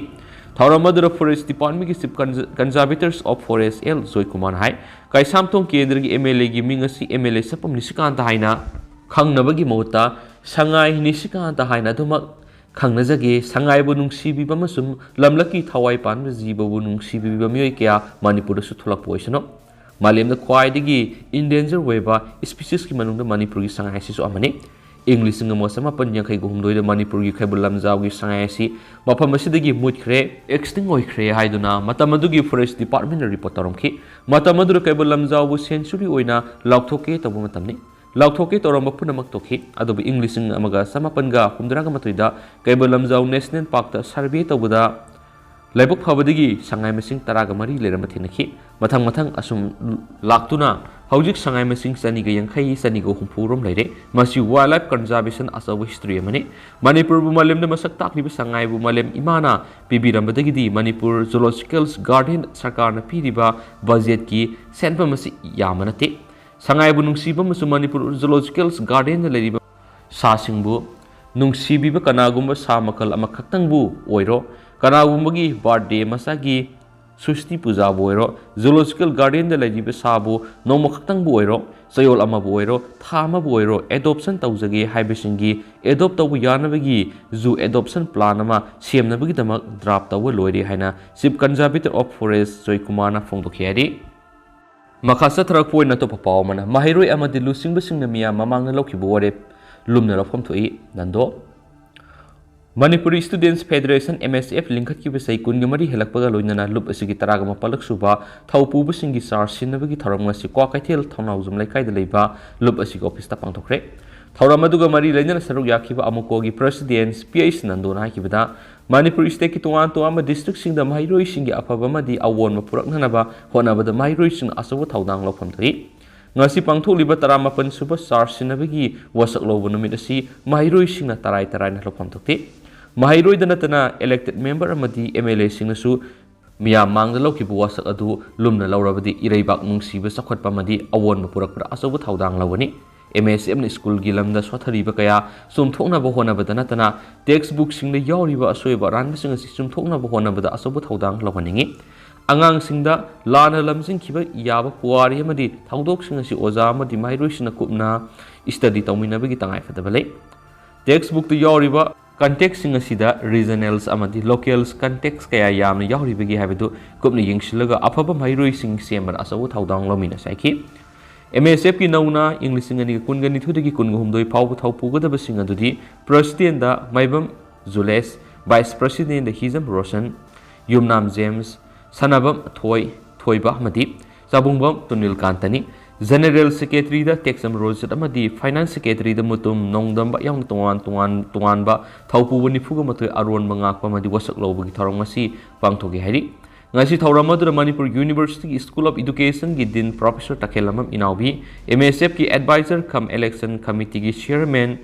ꯊꯧꯔꯝ ꯑꯗꯨꯗ ꯐꯣꯔꯦꯁ ꯗꯤꯄꯥꯔꯠꯃꯦꯟꯒꯤ ꯆꯤꯐ ꯀꯟꯖ-, ꯀꯟꯖꯥꯔꯕꯦꯇꯔꯁ ꯑꯣꯐ ꯐꯣꯔꯦꯁ ꯑꯦꯜ ꯖꯣꯏꯀꯨꯃꯥꯔꯅ ꯍꯥꯏ, ꯀꯩꯁꯥꯝꯊꯣꯡ ꯀꯦꯟꯗ꯭ꯔꯒꯤ ꯑꯦꯝ ꯑꯦꯜ ꯑꯦꯒꯤ ꯃꯤꯡ ꯑꯁꯤ ꯑꯦꯝ ꯑꯦꯜ ꯑꯦ ꯁꯦꯞꯄꯝ ꯅꯤꯁꯤꯀꯥꯟꯇ ꯍꯥꯏꯅ ꯈꯪꯅꯕꯒꯤ ꯃꯍꯨꯠꯇ ꯁꯉꯥꯏ ꯅꯤꯁꯤꯀꯥꯟꯇ ꯍꯥꯏꯅ ꯑꯗꯨꯃꯛ ꯈꯪꯅꯖꯒꯦ꯫ ꯁꯉꯥꯏꯕꯨ ꯅꯨꯡꯁꯤꯕꯤꯕ ꯑꯃꯁꯨꯡ ꯂꯝꯂꯛꯀꯤ ꯊꯋꯥꯏ ꯄꯥꯟꯕ ꯖꯤꯕꯕꯨ ꯅꯨꯡꯁꯤꯕꯤꯕ ꯃꯤꯑꯣꯏ ꯀꯌꯥ ꯃꯅꯤꯄꯨꯔꯗꯁꯨ ꯊꯣꯛꯂꯛꯄ ꯑꯣꯏꯁꯅꯨ꯫ ꯃꯥꯂꯦꯝꯗ ꯈ꯭ꯋꯥꯏꯗꯒꯤ ꯏꯟꯗꯦꯟꯖꯔ ꯑꯣꯏꯕ ꯏꯁꯄꯤꯁꯤꯁꯀꯤ ꯃꯅꯨꯡꯗ ꯃꯅꯤꯄꯨꯔꯒꯤ ꯁꯉꯥꯏ ꯑꯁꯤꯁꯨ ꯑꯃꯅꯤ꯫ ꯏꯪ ꯂꯤꯁꯤꯡ ꯑꯃ ꯆꯃꯥꯄꯟ ꯌꯥꯡꯈꯩꯒ ꯍꯨꯝꯗꯣꯏꯗ ꯃꯅꯤꯄꯨꯔꯒꯤ ꯀꯩꯕꯨꯜ ꯂꯝꯖꯥꯎꯒꯤ ꯁꯉꯥꯏ ꯑꯁꯤ ꯃꯐꯝ ꯑꯁꯤꯗꯒꯤ ꯃꯨꯠꯈ꯭ꯔꯦ, ꯑꯦꯛꯁꯇꯤꯡ ꯑꯣꯏꯈ꯭ꯔꯦ ꯍꯥꯏꯗꯨꯅ ꯃꯇꯝ ꯑꯗꯨꯒꯤ ꯐꯣꯔꯦꯁ ꯗꯤꯄꯥꯔꯠꯃꯦꯟꯅ ꯔꯤꯄꯣꯔꯠ ꯇꯧꯔꯝꯈꯤ꯫ ꯃꯇꯝ ꯑꯗꯨꯗ ꯀꯩꯕꯨꯜ ꯂꯝꯖꯥꯎꯕꯨ ꯁꯦꯟꯆꯨꯔꯤ ꯑꯣꯏꯅ ꯂꯥꯎꯊꯣꯛꯀꯦ ꯇꯧꯕ ꯃꯇꯝꯅꯤ꯫ ꯂꯥꯎꯊꯣꯛꯀꯦ ꯇꯧꯔꯝꯕ ꯄꯨꯝꯅꯃꯛ ꯇꯣꯛꯈꯤ꯫ ꯑꯗꯨꯕꯨ ꯏꯪ ꯂꯤꯁꯤꯡ ꯑꯃꯒ ꯆꯃꯥꯄꯟꯒ ꯍꯨꯝꯗ꯭ꯔꯥꯒ ꯃꯥꯊꯣꯏꯗ ꯀꯩꯕꯨꯜ ꯂꯝꯖꯥꯎ ꯅꯦꯁꯅꯦꯜ ꯄꯥꯔꯛꯇ ꯁꯔꯚꯦ ꯇꯧꯕꯗ ꯂꯥꯏꯕꯛ ꯐꯕꯗꯒꯤ ꯁꯉꯥꯏ ꯃꯁꯤꯡ ꯇꯔꯥꯒ ꯃꯔꯤ ꯂꯩꯔꯝꯕ ꯊꯦꯡꯅꯈꯤ꯫ ꯃꯊꯪ ꯃꯊꯪ ꯑꯁꯨꯝ ꯂꯥꯛꯇꯨꯅ ꯍꯧꯖꯤꯛ ꯁꯉꯥꯏ ꯃꯁꯤꯡ ꯆꯅꯤꯒ ꯌꯥꯡꯈꯩ, ꯆꯅꯤꯒ ꯍꯨꯝꯐꯨ ꯔꯣꯝ ꯂꯩꯔꯦ꯫ ꯃꯁꯤ Wildlife Conservation ꯑꯆꯧꯕ history ꯑꯃꯅꯤ꯫ ꯃꯅꯤꯄꯨꯔꯕꯨ ꯃꯥꯂꯦꯝꯗ ꯃꯁꯛ ꯇꯥꯛꯂꯤꯕ ꯁꯉꯥꯏꯕꯨ ꯃꯥꯂꯦꯝ ꯏꯃꯥꯅ ꯄꯤꯕꯤꯔꯝꯕꯗꯒꯤꯗꯤ ꯃꯅꯤꯄꯨꯔ Zoological Garden ꯁꯔꯀꯥꯔꯅ ꯄꯤꯔꯤꯕ budgetꯀꯤ ꯁꯦꯟꯐꯝ ꯑꯁꯤ ꯌꯥꯝꯕ ꯅꯠꯇꯦ꯫ ꯁꯉꯥꯏꯕꯨ ꯅꯨꯡꯁꯤꯕ ꯑꯃꯁꯨꯡ ꯃꯅꯤꯄꯨꯔ Zoological Gardenꯗ ꯂꯩꯔꯤꯕ ꯁꯥꯁꯤꯡꯕꯨ ꯅꯨꯡꯁꯤꯕꯤꯕ ꯀꯅꯥꯒꯨꯝꯕ ꯁꯥ ꯃꯈꯜ ꯑꯃꯈꯛꯇꯪꯕꯨ ꯑꯣꯏꯔꯣ, ꯀꯅꯥꯒꯨꯝꯕꯒꯤ birthday, ꯃꯁꯥꯒꯤ ꯁꯨꯁꯇꯤ ꯄꯨꯖꯥꯕꯨ ꯑꯣꯏꯔꯣ, Zoological Gardenꯗ ꯂꯩꯔꯤꯕ ꯁꯥꯕꯨ ꯅꯣꯡꯃ ꯈꯛꯇꯪꯕꯨ ꯑꯣꯏꯔꯣ, ꯆꯌꯣꯜ ꯑꯃꯕꯨ ꯑꯣꯏꯔꯣ, ꯊꯥ ꯑꯃꯕꯨ ꯑꯣꯏꯔꯣ, adoption ꯇꯧꯖꯒꯦ ꯍꯥꯏꯕꯁꯤꯡꯒꯤ adopt ꯇꯧꯕ ꯌꯥꯅꯕꯒꯤ zoo adoption plan ꯑꯃ ꯁꯦꯝꯅꯕꯒꯤꯗꯃꯛ draft ꯇꯧꯕ ꯂꯣꯏꯔꯦ ꯍꯥꯏꯅ Chief Conservator of Forest ꯖꯣꯏꯀꯨꯃꯥꯔꯅ ꯐꯣꯡꯗꯣꯛꯈꯤ ꯍꯥꯏꯔꯤ꯫ ꯃꯈꯥ ꯆꯠꯊꯔꯛꯄ ꯑꯣꯏꯅ ꯑꯇꯣꯞꯄ ꯄꯥꯎ ꯑꯃꯅ, ꯃꯍꯩꯔꯣꯏ ꯑꯃꯗꯤ ꯂꯨꯆꯤꯡꯕꯁꯤꯡꯅ ꯃꯤꯌꯥꯝ ꯃꯃꯥꯡꯗ ꯂꯧꯈꯤꯕ ꯋꯥꯔꯦꯞ ꯂꯨꯝꯅ ꯂꯧꯐꯝ ꯊꯣꯛꯏ꯫ Nando. Manipuri Students Federation, M S F, ꯂꯤꯡꯈꯠꯈꯤꯕ ꯆꯍꯤ ꯀꯨꯟꯒ ꯃꯔꯤ ꯍꯦꯜꯂꯛꯄꯒ ꯂꯣꯏꯅꯅ ꯂꯨꯞ ꯑꯁꯤꯒꯤ ꯇꯔꯥꯒ ꯃꯥꯄꯜꯂꯛ ꯁꯨꯕ ꯊꯧ ꯄꯨꯕꯁꯤꯡꯒꯤ ꯆꯥꯔꯖ ꯁꯤꯟꯅꯕꯒꯤ ꯊꯧꯔꯝ ꯉꯁꯤ ꯀ꯭ꯋꯥꯀꯩꯊꯦꯜ ꯊꯧꯅꯥꯎꯖꯝ ꯂꯩꯀꯥꯏꯗ ꯂꯩꯕ ꯂꯨꯞ ꯑꯁꯤꯒꯤ officeꯇ ꯄꯥꯡꯊꯣꯛꯈ꯭ꯔꯦ꯫ ꯊꯧꯔꯝ ꯑꯗꯨꯒ ꯃꯔꯤ ꯂꯩꯅꯅ ꯁꯔꯨꯛ ꯌꯥꯈꯤꯕ ꯑꯃꯨꯀꯣꯒꯤ president P H ꯅꯟꯗꯣꯅ ꯍꯥꯏꯈꯤꯕꯗ, ꯃꯅꯤꯄꯨꯔ stateꯀꯤ ꯇꯣꯉꯥꯟ ꯇꯣꯉꯥꯟꯕ districtꯁꯤꯡꯗ ꯃꯍꯩꯔꯣꯏꯁꯤꯡꯒꯤ ꯑꯐꯕ ꯑꯃꯗꯤ ꯑꯑꯣꯟꯕ ꯄꯨꯔꯛꯅꯅꯕ ꯍꯣꯠꯅꯕꯗ ꯃꯍꯩꯔꯣꯏꯁꯤꯡꯅ ꯑꯆꯧꯕ ꯊꯧꯗꯥꯡ ꯂꯧꯐꯝ ꯊꯣꯛꯏ꯫ ꯉꯁꯤ ꯄꯥꯡꯊꯣꯛꯂꯤꯕ ꯇꯔꯥꯃꯥꯄꯟ ꯁꯨꯕ ꯆꯥꯔꯖ ꯁꯤꯟꯅꯕꯒꯤ ꯋꯥꯁꯛ ꯂꯧꯕ ꯅꯨꯃꯤꯠ ꯑꯁꯤ ꯃꯍꯩꯔꯣꯏꯁꯤꯡꯅ ꯇꯔꯥꯏ ꯇꯔꯥꯏꯅ ꯂꯧꯐꯝ ꯊꯣꯛꯇꯦ꯫ ꯃꯍꯩꯔꯣꯏꯗ ꯅꯠꯇꯅ elected member ꯑꯃꯗꯤ M L Aꯁꯤꯡꯅꯁꯨ ꯃꯤꯌꯥꯝ ꯃꯥꯡꯗ ꯂꯧꯈꯤꯕ ꯋꯥꯁꯛ ꯑꯗꯨ ꯂꯨꯝꯅ ꯂꯧꯔꯕꯗꯤ ꯏꯔꯩꯕꯥꯛ ꯅꯨꯡꯁꯤꯕ ꯆꯥꯎꯈꯠꯄ ꯑꯃꯗꯤ ꯑꯑꯣꯟꯕ ꯄꯨꯔꯛꯄꯗ ꯑꯆꯧꯕ ꯊꯧꯗꯥꯡ ꯂꯧꯒꯅꯤ꯫ M S Fꯅ ꯁ꯭ꯀꯨꯜꯒꯤ ꯂꯝꯗ ꯁꯣꯠꯊꯔꯤꯕ ꯀꯌꯥ ꯆꯨꯝꯊꯣꯛꯅꯕ ꯍꯣꯠꯅꯕꯗ ꯅꯠꯇꯅ, textbookꯁꯤꯡꯗ ꯌꯥꯎꯔꯤꯕ ꯑꯁꯣꯏꯕ ꯑꯔꯥꯟꯕꯁꯤꯡ ꯑꯁꯤ ꯆꯨꯝꯊꯣꯛꯅꯕ ꯍꯣꯠꯅꯕꯗ ꯑꯆꯧꯕ ꯊꯧꯗꯥꯡ ꯂꯧꯍꯟꯅꯤꯡꯏ꯫ ꯑꯉꯥꯡꯁꯤꯡꯗ ꯂꯥꯟꯅ ꯂꯝꯖꯤꯡꯈꯤꯕ ꯌꯥꯕ ꯄꯨꯋꯥꯔꯤ ꯑꯃꯗꯤ ꯊꯧꯗꯣꯛꯁꯤꯡ ꯑꯁꯤ ꯑꯣꯖꯥ ꯑꯃꯗꯤ ꯃꯍꯩꯔꯣꯏꯁꯤꯡꯅ ꯀꯨꯞꯅ study ꯇꯧꯃꯤꯟꯅꯕꯒꯤ ꯇꯉꯥꯏꯐꯗꯕ ꯂꯩ꯫ Textbookꯇ ꯌꯥꯎꯔꯤꯕ contextꯁꯤꯡ ꯑꯁꯤꯗ regionals ꯑꯃꯗꯤ locals context ꯀꯌꯥ ꯌꯥꯝꯅ ꯌꯥꯎꯔꯤꯕꯒꯦ ꯍꯥꯏꯕꯗꯨ ꯀꯨꯞꯅ ꯌꯦꯡꯁꯤꯜꯂꯒ ꯑꯐꯕ ꯃꯍꯩꯔꯣꯏꯁꯤꯡ ꯁꯦꯝꯕꯗ ꯑꯆꯧꯕ ꯊꯧꯗꯥꯡ ꯂꯧꯃꯤꯟꯅꯁꯤ ꯍꯥꯏꯈꯤ꯫ M S Fꯀꯤ ꯅꯧꯅ ꯏꯪ ꯂꯤꯁꯤꯡ ꯑꯅꯤꯒ ꯀꯨꯟꯒ ꯅꯤꯊꯣꯏꯗꯒꯤ ꯀꯨꯟꯒ ꯍꯨꯝꯗꯣꯏ ꯐꯥꯎꯕ ꯊꯧ ꯄꯨꯒꯗꯕꯁꯤꯡ ꯑꯗꯨꯗꯤ presidentꯗ ꯃꯥꯏꯕꯝ ꯖꯨꯂꯦꯁ, vice presidentꯗ ꯍꯤꯖꯝ ꯔꯣꯁꯟ, ꯌꯨꯝꯅꯥꯝ ꯖꯦꯝꯁ, ꯁꯅꯥꯕꯝ ꯊꯣꯏ, ꯊꯣꯏꯕ ꯑꯃꯗꯤ ꯆꯥꯕꯨꯡꯕꯝ ꯇꯨꯅꯤꯜꯀꯥꯟꯇꯅꯤ꯫ General Secretary ꯗ ꯇꯦꯛꯆꯝ ꯔꯣꯖꯤꯠ ꯑꯃꯗꯤ Finance Secretary ꯗ ꯃꯨꯇꯨꯝ ꯅꯣꯡꯗꯝꯕ ꯌꯥꯎꯅ ꯇꯣꯉꯥꯟ ꯇꯣꯉꯥꯟ ꯇꯣꯉꯥꯟꯕ ꯊꯧꯄꯨꯕ ꯅꯤꯐꯨꯒ ꯃꯥꯊꯣꯏ ꯑꯔꯣꯟꯕ ꯉꯥꯛꯄ ꯑꯃꯗꯤ ꯋꯥꯁꯛ ꯂꯧꯕꯒꯤ ꯊꯧꯔꯝ ꯉꯁꯤ ꯄꯥꯡꯊꯣꯛꯈꯤ ꯍꯥꯏꯔꯤ꯫ ꯉꯁꯤ ꯊꯧꯔꯝ ꯑꯗꯨꯗ ꯃꯅꯤꯄꯨꯔ University ꯒꯤ School of Education ꯒꯤ Dean Professor ꯇꯈꯦꯜꯂꯝꯕꯝ ꯏꯅꯥꯎꯕꯤ, M S F ꯀꯤ Advisor cum Election Committee ꯒꯤ Chairman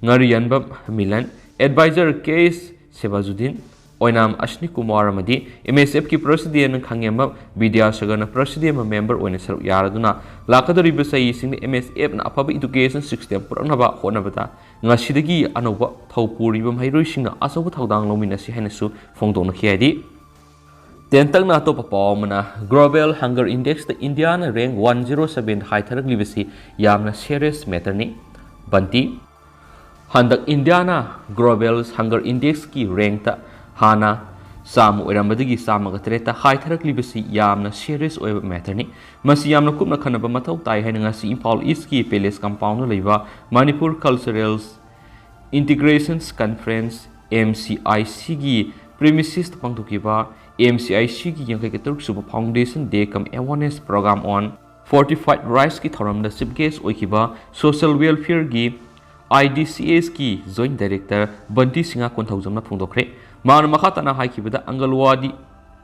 ꯉꯥꯔꯤꯌꯥꯟꯕꯝ ꯃꯤꯂꯟ, Advisor ꯀꯦ ꯑꯦꯁ ꯁꯦꯕꯥꯖꯨꯗꯤꯟ, ꯑꯣꯏꯅꯥꯝ ꯑꯁꯅꯤ ꯀꯨꯃꯥꯔ ꯑꯃꯗꯤ M S F ꯀꯤ President ꯈꯪꯉꯦꯝꯕꯝ ꯕꯤꯗ꯭ꯌꯥꯁꯥꯒꯔꯅ President Member ꯑꯣꯏꯅ ꯁꯔꯨꯛ ꯌꯥꯔꯗꯨꯅ ꯂꯥꯛꯀꯗꯧꯔꯤꯕ ꯆꯍꯤꯁꯤꯡꯗ M S F ꯅ ꯑꯐꯕ education system ꯄꯨꯔꯛꯅꯕ ꯍꯣꯠꯅꯕꯗ ꯉꯁꯤꯗꯒꯤ ꯑꯅꯧꯕ ꯊꯧ ꯄꯨꯔꯤꯕ ꯃꯍꯩꯔꯣꯏꯁꯤꯡꯅ ꯑꯆꯧꯕ ꯊꯧꯗꯥꯡ ꯂꯧꯃꯤꯟꯅꯁꯤ ꯍꯥꯏꯅꯁꯨ ꯐꯣꯡꯗꯣꯛꯅꯈꯤ ꯍꯥꯏꯗꯤ ꯇꯦꯟꯇꯛꯅ ꯑꯇꯣꯞꯄ ꯄꯥꯎ ꯑꯃꯅ, Global Hunger Index ꯇ ꯏꯟꯗꯤꯌꯥꯅ rank one zero seven ꯍꯥꯏꯊꯔꯛꯂꯤꯕꯁꯤ ꯌꯥꯝꯅ serious matter ꯅꯤ꯫ ꯕꯟꯇꯤ, ꯍꯟꯗꯛ ꯏꯟꯗꯤꯌꯥꯅ Global Hunger Index ꯀꯤ rank ꯇ ꯍꯥꯟꯅ ꯆꯥꯝꯃ ꯑꯣꯏꯔꯝꯕꯗꯒꯤ ꯆꯥꯝꯃꯒ ꯇꯔꯦꯠꯇ ꯍꯥꯏꯊꯔꯛꯂꯤꯕꯁꯤ ꯌꯥꯝꯅ serious ꯑꯣꯏꯕ matter ꯅꯤ꯫ ꯃꯁꯤ ꯌꯥꯝꯅ ꯀꯨꯞꯅ ꯈꯟꯅꯕ ꯃꯊꯧ ꯇꯥꯏ ꯍꯥꯏꯅ ꯉꯁꯤ ꯏꯝꯐꯥꯜ East ꯀꯤ Palace Compound ꯗ ꯂꯩꯕ Manipur Cultural Integrations Conference, M C I C ꯒꯤ premises ꯇ ꯄꯥꯡꯊꯣꯛꯈꯤꯕ M C I C ꯒꯤ ꯌꯥꯡꯈꯩꯒ ꯇꯔꯨꯛ ꯁꯨꯕ Foundation Day cum Awareness Program on Fortified Rice ꯀꯤ ꯊꯧꯔꯝꯗ chief guest ꯑꯣꯏꯈꯤꯕ Social Welfare ꯒꯤ I D C S ꯀꯤ Joint Director ꯕꯟꯇꯤ ꯁꯤꯡꯍ ꯀꯣꯟꯊꯧꯖꯝꯅ ꯐꯣꯡꯗꯣꯛꯈ꯭ꯔꯦ꯫ ꯃꯍꯥꯛꯅ ꯃꯈꯥ ꯇꯥꯅ ꯍꯥꯏꯈꯤꯕꯗ, ꯑꯪꯒꯜꯋꯥꯗꯤ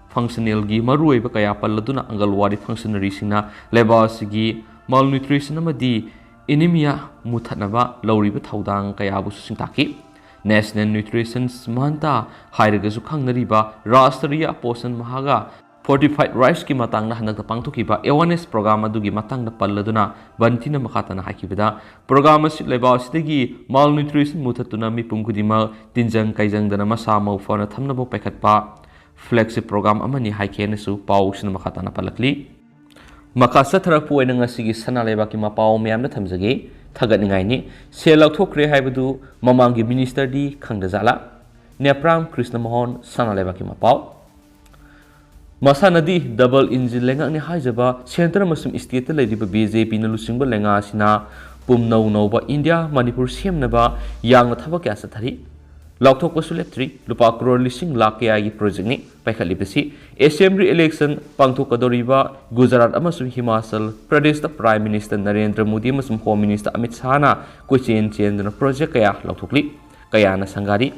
functional ꯒꯤ ꯃꯔꯨꯑꯣꯏꯕ ꯀꯌꯥ ꯄꯜꯂꯗꯨꯅ, ꯑꯪꯒꯜꯋꯥꯗꯤ functionary ꯁꯤꯡꯅ ꯂꯩꯕꯥꯛ ꯑꯁꯤꯒꯤ malnutrition ꯑꯃꯗꯤ anemia ꯃꯨꯊꯠꯅꯕ ꯂꯧꯔꯤꯕ ꯊꯧꯗꯥꯡ ꯀꯌꯥꯕꯨꯁꯨ ꯁꯤꯡꯇꯥꯛꯈꯤ꯫ National Nutrition Month ꯍꯥꯏꯔꯒꯁꯨ ꯈꯪꯅꯔꯤꯕ Rashtriya Poshan Maha ꯒ Fortified Rice ꯀꯤ ꯃꯇꯥꯡꯗ ꯍꯟꯗꯛꯇ ꯄꯥꯡꯊꯣꯛꯈꯤꯕ awareness program ꯑꯗꯨꯒꯤ ꯃꯇꯥꯡꯗ ꯄꯜꯂꯗꯨꯅ ꯕꯟꯇꯤꯅ ꯃꯈꯥ ꯇꯥꯅ ꯍꯥꯏꯈꯤꯕꯗ, program ꯑꯁꯤ ꯂꯩꯕꯥꯛ ꯑꯁꯤꯗꯒꯤ malnutrition ꯃꯨꯊꯠꯇꯨꯅ ꯃꯤꯄꯨꯝ ꯈꯨꯗꯤꯡꯃꯛ ꯇꯤꯟꯖꯪ ꯀꯥꯏꯖꯪꯗꯅ ꯃꯁꯥ ꯃꯎ ꯐꯅ ꯊꯝꯅꯕ ꯄꯥꯏꯈꯠꯄ flagship program ꯑꯃꯅꯤ ꯍꯥꯏꯈꯤ ꯍꯥꯏꯅꯁꯨ ꯄꯥꯎꯁꯤꯅ ꯃꯈꯥ ꯇꯥꯅ ꯄꯜꯂꯛꯂꯤ꯫ ꯃꯈꯥ ꯆꯠꯊꯔꯛꯄ ꯑꯣꯏꯅ ꯉꯁꯤꯒꯤ ꯁꯅꯥ ꯂꯩꯕꯥꯛꯀꯤ ꯃꯄꯥꯎ ꯃꯌꯥꯝꯗ ꯊꯝꯖꯒꯦ꯫ ꯊꯥꯒꯠꯅꯤꯡꯉꯥꯏꯅꯤ, ꯁꯦꯜ ꯂꯧꯊꯣꯛꯈ꯭ꯔꯦ ꯍꯥꯏꯕꯗꯨ ꯃꯃꯥꯡꯒꯤ minister ꯗꯤ ꯈꯪꯗꯖꯥꯠꯂꯥ? ꯅꯦꯄ꯭ꯔꯥꯝ ꯀ꯭ꯔꯤꯁꯅ ꯃꯣꯍꯟ, ꯁꯅꯥ ꯂꯩꯕꯥꯛꯀꯤ ꯃꯄꯥꯎ꯫ ꯃꯁꯥꯅꯗꯤ double engine ꯂꯩꯉꯥꯛꯅꯤ ꯍꯥꯏꯖꯕ centre ꯑꯃꯁꯨꯡ state ꯇ ꯂꯩꯔꯤꯕ B J P ꯅ ꯂꯨꯆꯤꯡꯕ ꯂꯩꯉꯥꯛ ꯑꯁꯤꯅ ꯄꯨꯝꯅꯧ ꯅꯧꯕ ꯏꯟꯗꯤꯌꯥ ꯃꯅꯤꯄꯨꯔ ꯁꯦꯝꯅꯕ ꯌꯥꯡꯅ ꯊꯕꯛ ꯀꯌꯥ ꯆꯠꯊꯔꯤ꯫ ꯂꯥꯎꯊꯣꯛꯄꯁꯨ ꯂꯦꯞꯇ꯭ꯔꯤ꯫ ꯂꯨꯄꯥ ꯀ꯭ꯔꯣꯔ ꯂꯤꯁꯤꯡ ꯂꯥꯈ ꯀꯌꯥꯒꯤ ꯄ꯭ꯔꯣꯖꯦꯛꯅꯤ ꯄꯥꯏꯈꯠꯂꯤꯕꯁꯤ꯫ ꯑꯦꯁꯦꯝꯕ꯭ꯂꯤ ꯏꯂꯦꯛꯁꯟ ꯄꯥꯡꯊꯣꯛꯀꯗꯧꯔꯤꯕ ꯒꯨꯖꯔꯥꯠ ꯑꯃꯁꯨꯡ ꯍꯤꯃꯥꯆꯜ ꯄ꯭ꯔꯗꯦꯁꯇ ꯄ꯭ꯔꯥꯏꯝ ꯃꯤꯅꯤꯁꯇꯔ ꯅꯔꯦꯟꯗ꯭ꯔ ꯃꯣꯗꯤ ꯑꯃꯁꯨꯡ ꯍꯣꯝ ꯃꯤꯅꯤꯁꯇꯔ ꯑꯃꯤꯠ ꯁꯥꯍꯅ ꯀꯣꯏꯆꯦꯟ ꯆꯦꯟꯗꯨꯅ ꯄ꯭ꯔꯣꯖꯦꯛ ꯀꯌꯥ ꯂꯥꯎꯊꯣꯛꯂꯤ꯫ ꯀꯌꯥꯅ ꯁꯪꯒꯥꯔꯤ꯫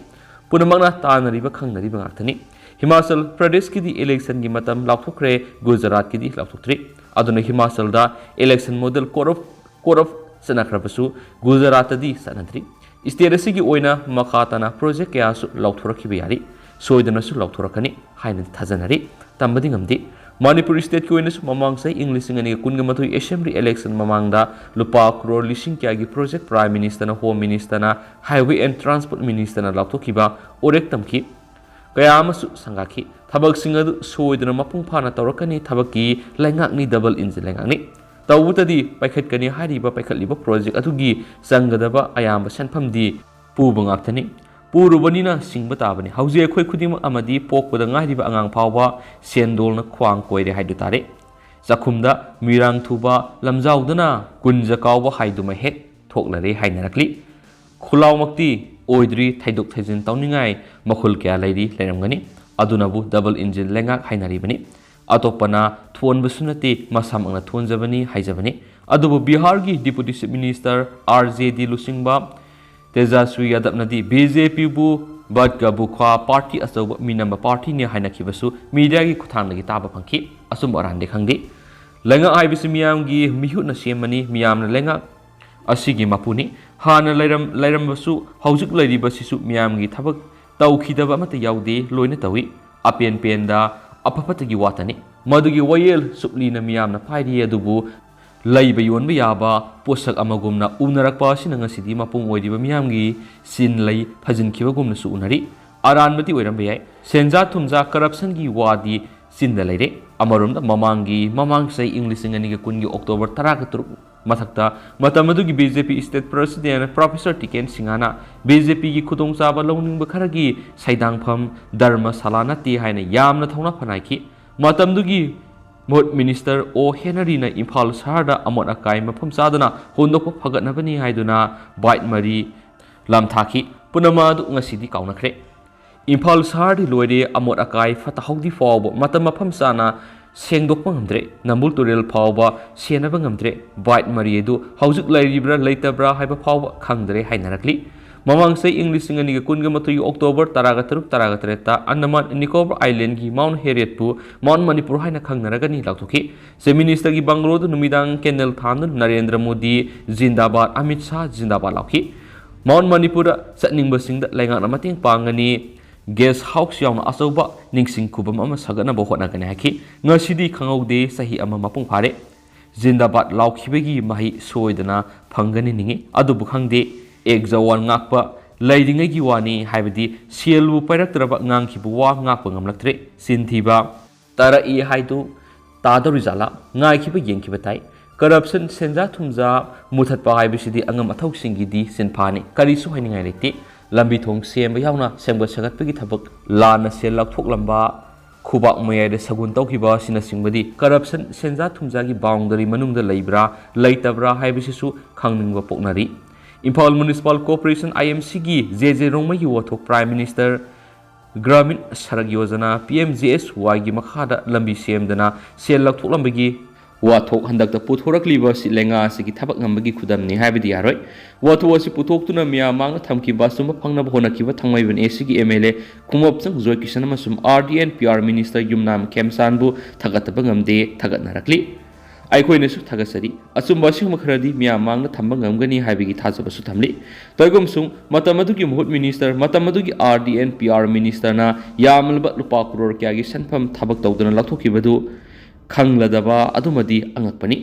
ꯄꯨꯝꯅꯃꯛꯅ ꯇꯥꯟꯅꯔꯤꯕ ꯈꯪꯅꯔꯤꯕ ꯉꯥꯛꯇꯅꯤ꯫ ꯍꯤꯃꯥꯆꯜ ꯄ꯭ꯔꯗꯦꯁꯀꯤꯗꯤ ꯏꯂꯦꯛꯁꯟꯒꯤ ꯃꯇꯝ ꯂꯥꯎꯊꯣꯛꯈ꯭ꯔꯦ, ꯒꯨꯖꯔꯥꯠꯀꯤꯗꯤ ꯂꯥꯎꯊꯣꯛꯇ꯭ꯔꯤ꯫ ꯑꯗꯨꯅ ꯍꯤꯃꯥꯆꯜꯗ election model code of, code of ꯆꯠꯅꯈ꯭ꯔꯕꯁꯨ ꯒꯨꯖꯔꯥꯠꯇꯗꯤ ꯆꯠꯅꯗ꯭ꯔꯤ꯫ ꯁ꯭ꯇꯦꯠ ꯑꯁꯤꯒꯤ ꯑꯣꯏꯅ ꯃꯈꯥ ꯇꯥꯅ ꯄ꯭ꯔꯣꯖꯦꯛ ꯀꯌꯥꯁꯨ ꯂꯥꯎꯊꯣꯔꯛꯈꯤꯕ ꯌꯥꯔꯤ, ꯁꯣꯏꯗꯅꯁꯨ ꯂꯥꯎꯊꯣꯔꯛꯀꯅꯤ ꯍꯥꯏꯅ ꯊꯥꯖꯅꯔꯤ꯫ ꯇꯝꯕꯗꯤ ꯉꯝꯗꯦ꯫ ꯃꯅꯤꯄꯨꯔ ꯁ꯭ꯇꯦꯠꯀꯤ ꯑꯣꯏꯅꯁꯨ ꯃꯃꯥꯡ ꯆꯍꯤ ꯏꯪ ꯂꯤꯁꯤꯡ ꯑꯅꯤꯒ ꯀꯨꯟꯒ ꯃꯥꯊꯣꯏ ꯑꯦꯁꯦꯝꯕ꯭ꯂꯤ ꯏꯂꯦꯛꯁꯟ ꯃꯃꯥꯡꯗ ꯂꯨꯄꯥ ꯀ꯭ꯔꯣꯔ ꯂꯤꯁꯤꯡ ꯀꯌꯥꯒꯤ ꯄ꯭ꯔꯣꯖꯦꯛ ꯄ꯭ꯔꯥꯏꯝ ꯃꯤꯅꯤꯁꯇꯔꯅ, ꯍꯣꯝ ꯃꯤꯅꯤꯁꯇꯔꯅ, ꯍꯥꯏꯋꯦ ꯑꯦꯟ ꯇ꯭ꯔꯥꯟꯁꯄꯣꯔꯠ ꯃꯤꯅꯤꯁꯇꯔꯅ ꯂꯥꯎꯊꯣꯛꯈꯤꯕ ꯎꯔꯦꯛ ꯇꯝꯈꯤ꯫ ꯀꯌꯥ ꯑꯃꯁꯨ ꯁꯪꯒꯥꯈꯤ꯫ ꯊꯕꯛꯁꯤꯡ ꯑꯗꯨ ꯁꯣꯏꯗꯅ ꯃꯄꯨꯡ ꯐꯥꯅ ꯇꯧꯔꯛꯀꯅꯤ꯫ ꯊꯕꯛꯀꯤ ꯂꯩꯉꯥꯛꯅꯤ, ꯗꯕꯜ ꯏꯟꯖꯤꯟ ꯂꯩꯉꯥꯛꯅꯤ꯫ ꯇꯧꯕꯇꯗꯤ ꯄꯥꯏꯈꯠꯀꯅꯤ ꯍꯥꯏꯔꯤꯕ, ꯄꯥꯏꯈꯠꯂꯤꯕ ꯄ꯭ꯔꯣꯖꯦꯛ ꯑꯗꯨꯒꯤ ꯆꯪꯒꯗꯕ ꯑꯌꯥꯝꯕ ꯁꯦꯟꯐꯝꯗꯤ ꯄꯨꯕ ꯉꯥꯛꯇꯅꯤ꯫ ꯄꯨꯔꯨꯕꯅꯤꯅ ꯁꯤꯡꯕ ꯇꯥꯕꯅꯤ꯫ ꯍꯧꯖꯤꯛ ꯑꯩꯈꯣꯏ ꯈꯨꯗꯤꯡꯃꯛ ꯑꯃꯗꯤ ꯄꯣꯛꯄꯗ ꯉꯥꯏꯔꯤꯕ ꯑꯉꯥꯡ ꯐꯥꯎꯕ ꯁꯦꯟꯗꯣꯜꯅ ꯈ꯭ꯋꯥꯡ ꯀꯣꯏꯔꯦ ꯍꯥꯏꯗꯨ ꯇꯥꯔꯦ꯫ ꯆꯥꯛꯈꯨꯝꯗ ꯃꯤꯔꯥꯡ ꯊꯨꯕ ꯂꯝꯖꯥꯎꯗꯅ ꯀꯨꯟꯖ ꯀꯥꯎꯕ ꯍꯥꯏꯗꯨꯃ ꯍꯦꯛ ꯊꯣꯛꯂꯔꯦ ꯍꯥꯏꯅꯔꯛꯂꯤ꯫ ꯈꯨꯂꯥꯎꯃꯛꯇꯤ ꯑꯣꯏꯗ꯭ꯔꯤ, ꯊꯩꯗꯣꯛ ꯊꯩꯖꯤꯟ ꯇꯧꯅꯤꯡꯉꯥꯏ ꯃꯈꯨꯜ ꯀꯌꯥ ꯂꯩꯔꯤ, ꯂꯩꯔꯝꯒꯅꯤ꯫ ꯑꯗꯨꯅꯕꯨ ꯗꯕꯜ ꯏꯟꯖꯤꯟ ꯂꯩꯉꯥꯛ ꯍꯥꯏꯅꯔꯤꯕꯅꯤ꯫ ꯑꯇꯣꯞꯄꯅ ꯊꯣꯟꯕꯁꯨ ꯅꯠꯇꯦ, ꯃꯁꯥꯃꯛꯅ ꯊꯣꯟꯖꯕꯅꯤ ꯍꯥꯏꯖꯕꯅꯤ꯫ ꯑꯗꯨꯕꯨ ꯕꯤꯍꯥꯔꯒꯤ deputy chief minister R J D ꯂꯨꯆꯤꯡꯕ ꯇꯦꯖꯁ꯭ꯋꯤ ꯌꯥꯗꯕꯅꯗꯤ ꯕꯤ ꯖꯦ ꯄꯤꯕꯨ ꯕꯠꯀ ꯕꯨꯈ꯭ꯋꯥ ꯄꯥꯔꯇꯤ ꯑꯆꯧꯕ ꯃꯤꯅꯝꯕ ꯄꯥꯔꯇꯤꯅꯤ ꯍꯥꯏꯅꯈꯤꯕꯁꯨ ꯃꯤꯗꯤꯌꯥꯒꯤ ꯈꯨꯠꯊꯥꯡꯗꯒꯤ ꯇꯥꯕ ꯐꯪꯈꯤ꯫ ꯑꯆꯨꯝꯕ ꯑꯔꯥꯟꯗꯤ ꯈꯪꯗꯦ꯫ ꯂꯩꯉꯥꯛ ꯍꯥꯏꯕꯁꯤ ꯃꯤꯌꯥꯝꯒꯤ ꯃꯤꯍꯨꯠꯅ ꯁꯦꯝꯕꯅꯤ꯫ ꯃꯤꯌꯥꯝꯅ ꯂꯩꯉꯥꯛ ꯑꯁꯤꯒꯤ ꯃꯄꯨꯅꯤ꯫ ꯍꯥꯟꯅ ꯂꯩꯔꯝ-, ꯂꯩꯔꯝꯕꯁꯨ ꯍꯧꯖꯤꯛ ꯂꯩꯔꯤꯕꯁꯤꯁꯨ ꯃꯤꯌꯥꯝꯒꯤ ꯊꯕꯛ ꯇꯧꯈꯤꯗꯕ ꯑꯃꯠꯇ ꯌꯥꯎꯗꯦ, ꯂꯣꯏꯅ ꯇꯧꯏ꯫ ꯑꯄꯦꯟ ꯄꯦꯟꯗ ꯑꯐ ꯐꯠꯇꯒꯤ ꯋꯥꯇꯅꯤ꯫ ꯃꯗꯨꯒꯤ ꯋꯥꯌꯦꯜ ꯆꯨꯞꯂꯤꯅ ꯃꯤꯌꯥꯝꯅ ꯄꯥꯏꯔꯤ, ꯑꯗꯨꯕꯨ ꯂꯩꯕ ꯌꯣꯟꯕ ꯌꯥꯕ ꯄꯣꯠꯁꯛ ꯑꯃꯒꯨꯝꯅ ꯎꯅꯔꯛꯄ ꯑꯁꯤꯅ ꯉꯁꯤꯗꯤ ꯃꯄꯨꯡ ꯑꯣꯏꯔꯤꯕ ꯃꯤꯌꯥꯝꯒꯤ ꯆꯤꯟ ꯂꯩ ꯐꯖꯤꯟꯈꯤꯕꯒꯨꯝꯅꯁꯨ ꯎꯅꯔꯤ꯫ ꯑꯔꯥꯟꯕꯗꯤ ꯑꯣꯏꯔꯝꯕ ꯌꯥꯏ꯫ ꯁꯦꯟꯖꯥ ꯊꯨꯝꯖꯥ, ꯀꯔꯞꯁꯟꯒꯤ ꯋꯥꯗꯤ ꯆꯤꯟꯗ ꯂꯩꯔꯦ꯫ ꯑꯃꯔꯣꯝꯗ ꯃꯃꯥꯡꯒꯤ, ꯃꯃꯥꯡ ꯆꯍꯤ ꯏꯪ ꯂꯤꯁꯤꯡ ꯑꯅꯤꯒ ꯀꯨꯟꯒꯤ ꯑꯣꯛꯇꯣꯕꯔ ꯇꯔꯥꯒ ꯇꯔꯨꯛ ꯃꯊꯛꯇ ꯃꯇꯝ ꯑꯗꯨꯒꯤ ꯕꯤ ꯖꯦ ꯄꯤ ꯁ꯭ꯇꯦꯠ ꯄ꯭ꯔꯁꯤꯗꯦꯟ ꯄ꯭ꯔꯣꯐꯦꯁꯔ ꯇꯤꯀꯦꯟ ꯁꯤꯡꯍꯅ ꯕꯤ ꯖꯦ ꯄꯤꯒꯤ ꯈꯨꯗꯣꯡꯆꯥꯕ ꯂꯧꯅꯤꯡꯕ ꯈꯔꯒꯤ ꯁꯩꯗꯥꯡꯐꯝ ꯙꯔꯃꯁꯥꯂꯥ ꯅꯠꯇꯦ ꯍꯥꯏꯅ ꯌꯥꯝꯅ ꯊꯧꯅꯥ ꯐꯅꯥꯏꯈꯤ꯫ ꯃꯇꯝꯗꯨꯒꯤ ꯃꯨꯠ ꯃꯤꯅꯤꯁꯇꯔ ꯑꯣ ꯍꯦꯅꯔꯤꯅ ꯏꯝꯐꯥꯜ ꯁꯍꯔꯗ ꯑꯃꯣꯠ ꯑꯀꯥꯏ ꯃꯐꯝ ꯆꯥꯗꯅ ꯍꯨꯟꯗꯣꯛꯄ ꯐꯒꯠꯅꯕꯅꯤ ꯍꯥꯏꯗꯨꯅ ꯕꯥꯏꯠ ꯃꯔꯤ ꯂꯥꯝꯊꯥꯈꯤ꯫ ꯄꯨꯝꯅꯃꯛ ꯑꯗꯨ ꯉꯁꯤꯗꯤ ꯀꯥꯎꯅꯈ꯭ꯔꯦ꯫ ꯏꯝꯐꯥꯜ ꯁꯍꯔꯗꯤ ꯂꯣꯏꯔꯦ, ꯑꯃꯣꯠ ꯑꯀꯥꯏ ꯐꯠꯇ ꯍꯥꯎꯗꯤ ꯐꯥꯎꯕ ꯃꯇꯝ ꯃꯐꯝ ꯆꯥꯅ ꯁꯦꯡꯗꯣꯛꯄ ꯉꯝꯗ꯭ꯔꯦ, ꯅꯝꯕꯨꯜ ꯇꯨꯔꯦꯜ ꯐꯥꯎꯕ ꯁꯦꯟꯅꯕ ꯉꯝꯗ꯭ꯔꯦ, ꯕꯥꯏꯠ ꯃꯔꯤ ꯑꯗꯨ ꯍꯧꯖꯤꯛ ꯂꯩꯔꯤꯕ꯭ꯔꯥ ꯂꯩꯇꯕ꯭ꯔꯥ ꯍꯥꯏꯕ ꯐꯥꯎꯕ ꯈꯪꯗ꯭ꯔꯦ ꯍꯥꯏꯅꯔꯛꯂꯤ꯫ ꯃꯃꯥꯡ ꯆꯍꯤ ꯏꯪ ꯂꯤꯁꯤꯡ ꯑꯅꯤꯒ ꯀꯨꯟꯒ ꯃꯥꯊꯣꯏꯒꯤ ꯑꯣꯛꯇꯣꯕꯔ ꯇꯔꯥꯒ ꯇꯔꯨꯛ, ꯇꯔꯥꯒ ꯇꯔꯦꯠꯇ ꯑꯟꯗꯃꯥꯟ ꯅꯤꯀꯣꯕꯔ ꯑꯥꯏꯂꯦꯟꯒꯤ ꯃꯥꯎꯟ ꯍꯦꯔꯤꯌꯠꯄꯨ ꯃꯥꯎꯟ ꯃꯅꯤꯄꯨꯔ ꯍꯥꯏꯅ ꯈꯪꯅꯔꯒꯅꯤ ꯂꯥꯎꯊꯣꯛꯈꯤ꯫ ꯆꯤꯐ ꯃꯤꯅꯤꯁꯇꯔꯒꯤ ꯕꯪꯒꯂꯣꯗ ꯅꯨꯃꯤꯗꯥꯡ ꯀꯦꯟꯗꯜ ꯊꯥꯟꯗꯨꯅ ꯅꯔꯦꯟꯗ꯭ꯔ ꯃꯣꯗꯤ ꯖꯤꯟꯗꯥꯕꯥꯗ, ꯑꯃꯤꯠ ꯁꯥꯍ ꯖꯤꯟꯗꯥꯕꯥꯗ ꯂꯥꯎꯈꯤ꯫ ꯃꯥꯎꯟ ꯃꯅꯤꯄꯨꯔꯗ ꯆꯠꯅꯤꯡꯕꯁꯤꯡꯗ ꯂꯩꯉꯥꯛꯅ ꯃꯇꯦꯡ ꯄꯥꯡꯒꯅꯤ꯫ ꯒꯦꯁ ꯍꯥꯎꯁ ꯌꯥꯎꯅ ꯑꯆꯧꯕ ꯅꯤꯡꯁꯤꯡ ꯈꯨꯕꯝ ꯑꯃ ꯁꯥꯒꯠꯅꯕ ꯍꯣꯠꯅꯒꯅꯤ ꯍꯥꯏꯈꯤ꯫ ꯉꯁꯤꯗꯤ ꯈꯪꯍꯧꯗꯦ, ꯆꯍꯤ ꯑꯃ ꯃꯄꯨꯡ ꯐꯥꯔꯦ꯫ ꯖꯤꯟꯗꯥꯕꯥꯗ ꯂꯥꯎꯈꯤꯕꯒꯤ ꯃꯍꯩ ꯁꯣꯏꯗꯅ ꯐꯪꯒꯅꯤ ꯅꯤꯡꯏ꯫ ꯑꯗꯨꯕꯨ ꯈꯪꯗꯦ, ꯑꯦꯛ ꯖꯋꯥꯟ ꯉꯥꯛꯄ ꯂꯩꯔꯤꯉꯩꯒꯤ ꯋꯥꯅꯤ, ꯍꯥꯏꯕꯗꯤ ꯁꯦꯜꯕꯨ ꯄꯥꯏꯔꯛꯇ꯭ꯔꯕ ꯉꯥꯡꯈꯤꯕ ꯋꯥ ꯉꯥꯛꯄ ꯉꯝꯂꯛꯇ꯭ꯔꯦ꯫ ꯆꯤꯟ ꯊꯤꯕ ꯇꯥꯔꯛꯏ ꯍꯥꯏꯗꯨ ꯇꯥꯗꯧꯔꯤꯖꯥꯠꯂꯥ? ꯉꯥꯏꯈꯤꯕ ꯌꯦꯡꯈꯤꯕ ꯇꯥꯏ꯫ ꯀꯔꯞꯁꯟ, ꯁꯦꯟꯖꯥ ꯊꯨꯝꯖꯥ ꯃꯨꯊꯠꯄ ꯍꯥꯏꯕꯁꯤꯗꯤ ꯑꯉꯝ ꯑꯊꯧꯁꯤꯡꯒꯤꯗꯤ ꯁꯤꯟꯐꯥꯅꯤ꯫ ꯀꯔꯤꯁꯨ ꯍꯥꯏꯅꯤꯡꯉꯥꯏ ꯂꯩꯇꯦ꯫ ꯂꯝꯕꯤ ꯊꯣꯡ ꯁꯦꯝꯕ ꯌꯥꯎꯅ ꯁꯦꯝꯒꯠ ꯁꯥꯒꯠꯄꯒꯤ ꯊꯕꯛ, ꯂꯥꯟꯅ ꯁꯦꯜ ꯂꯧꯊꯣꯛꯂꯝꯕ, ꯈꯨꯕꯥꯛ ꯃꯌꯥꯏꯗ ꯁꯒꯨꯟ ꯇꯧꯈꯤꯕ ꯑꯁꯤꯅꯆꯤꯡꯕꯗꯤ ꯀꯔꯞꯁꯟ, ꯁꯦꯟꯖꯥ ꯊꯨꯝꯖꯥꯒꯤ ꯕꯥꯎꯟꯗꯔꯤ ꯃꯅꯨꯡꯗ ꯂꯩꯕ꯭ꯔꯥ ꯂꯩꯇꯕ꯭ꯔꯥ ꯍꯥꯏꯕꯁꯤꯁꯨ ꯈꯪꯅꯤꯡꯕ ꯄꯣꯛꯅꯔꯤ꯫ Imphal municipal corporation, I M ꯁꯤꯒꯤ ꯖꯦ ꯖꯦ ꯔꯣꯡꯃꯩꯒꯤ ꯋꯥꯊꯣꯛ, prime minister Gramin Sadak Yojana, P M G S ꯋꯥꯏꯒꯤ ꯃꯈꯥꯗ ꯂꯝꯕꯤ ꯁꯦꯝꯗꯅ ꯁꯦꯜ ꯂꯧꯊꯣꯛꯂꯝꯕꯒꯤ ꯋꯥꯊꯣꯛ ꯍꯟꯗꯛꯇ ꯄꯨꯊꯣꯔꯛꯂꯤꯕ ꯑꯁꯤ ꯂꯩꯉꯥꯛ ꯑꯁꯤꯒꯤ ꯊꯕꯛ ꯉꯝꯕꯒꯤ ꯈꯨꯗꯝꯅꯤ ꯍꯥꯏꯕꯗꯤ ꯌꯥꯔꯣꯏ꯫ ꯋꯥꯊꯣꯛ ꯑꯁꯤ ꯄꯨꯊꯣꯛꯇꯨꯅ ꯃꯤꯌꯥꯝ ꯃꯥꯡꯗ ꯊꯝꯈꯤꯕ ꯑꯆꯨꯝꯕ ꯐꯪꯅꯕ ꯍꯣꯠꯅꯈꯤꯕ ꯊꯥꯡꯃꯩꯕꯟ ꯑꯦ ꯁꯤꯒꯤ ꯑꯦꯝ ꯑꯦꯜ ꯑꯦ ꯈꯨꯃꯞꯆꯪ ꯖꯣꯏꯀꯤꯁꯟ ꯑꯃꯁꯨꯡ R D N P R minister Yumnam ꯈꯦꯝꯆꯥꯟꯕꯨ ꯊꯥꯒꯠꯇꯕ ꯉꯝꯗꯦ, ꯊꯥꯒꯠꯅꯔꯛꯂꯤ꯫ ꯑꯩꯈꯣꯏꯅꯁꯨ ꯊꯥꯒꯠꯆꯔꯤ꯫ ꯑꯆꯨꯝꯕ ꯑꯁꯦꯡꯕ ꯈꯔꯗꯤ ꯃꯤꯌꯥꯝ ꯃꯥꯡꯗ ꯊꯝꯕ ꯉꯝꯒꯅꯤ ꯍꯥꯏꯕꯒꯤ ꯊꯥꯖꯕꯁꯨ ꯊꯝꯂꯤ꯫ ꯇꯧꯏꯒꯨꯝꯁꯨꯡ, ꯃꯇꯝ ꯑꯗꯨꯒꯤ ꯃꯍꯨꯠ ꯃꯤꯅꯤꯁꯇꯔ, ꯃꯇꯝ ꯑꯗꯨꯒꯤ R D N P R ꯃꯤꯅꯤꯁꯇꯔꯅ ꯌꯥꯝꯂꯕ ꯂꯨꯄꯥ ꯀ꯭ꯔꯣꯔ ꯀꯌꯥꯒꯤ ꯁꯦꯟꯐꯝ ꯊꯕꯛ ꯇꯧꯗꯅ ꯂꯧꯊꯣꯛꯈꯤꯕꯗꯨ ꯈꯪꯂꯗꯕ ꯑꯗꯨꯃꯗꯤ ꯑꯉꯛꯄꯅꯤ꯫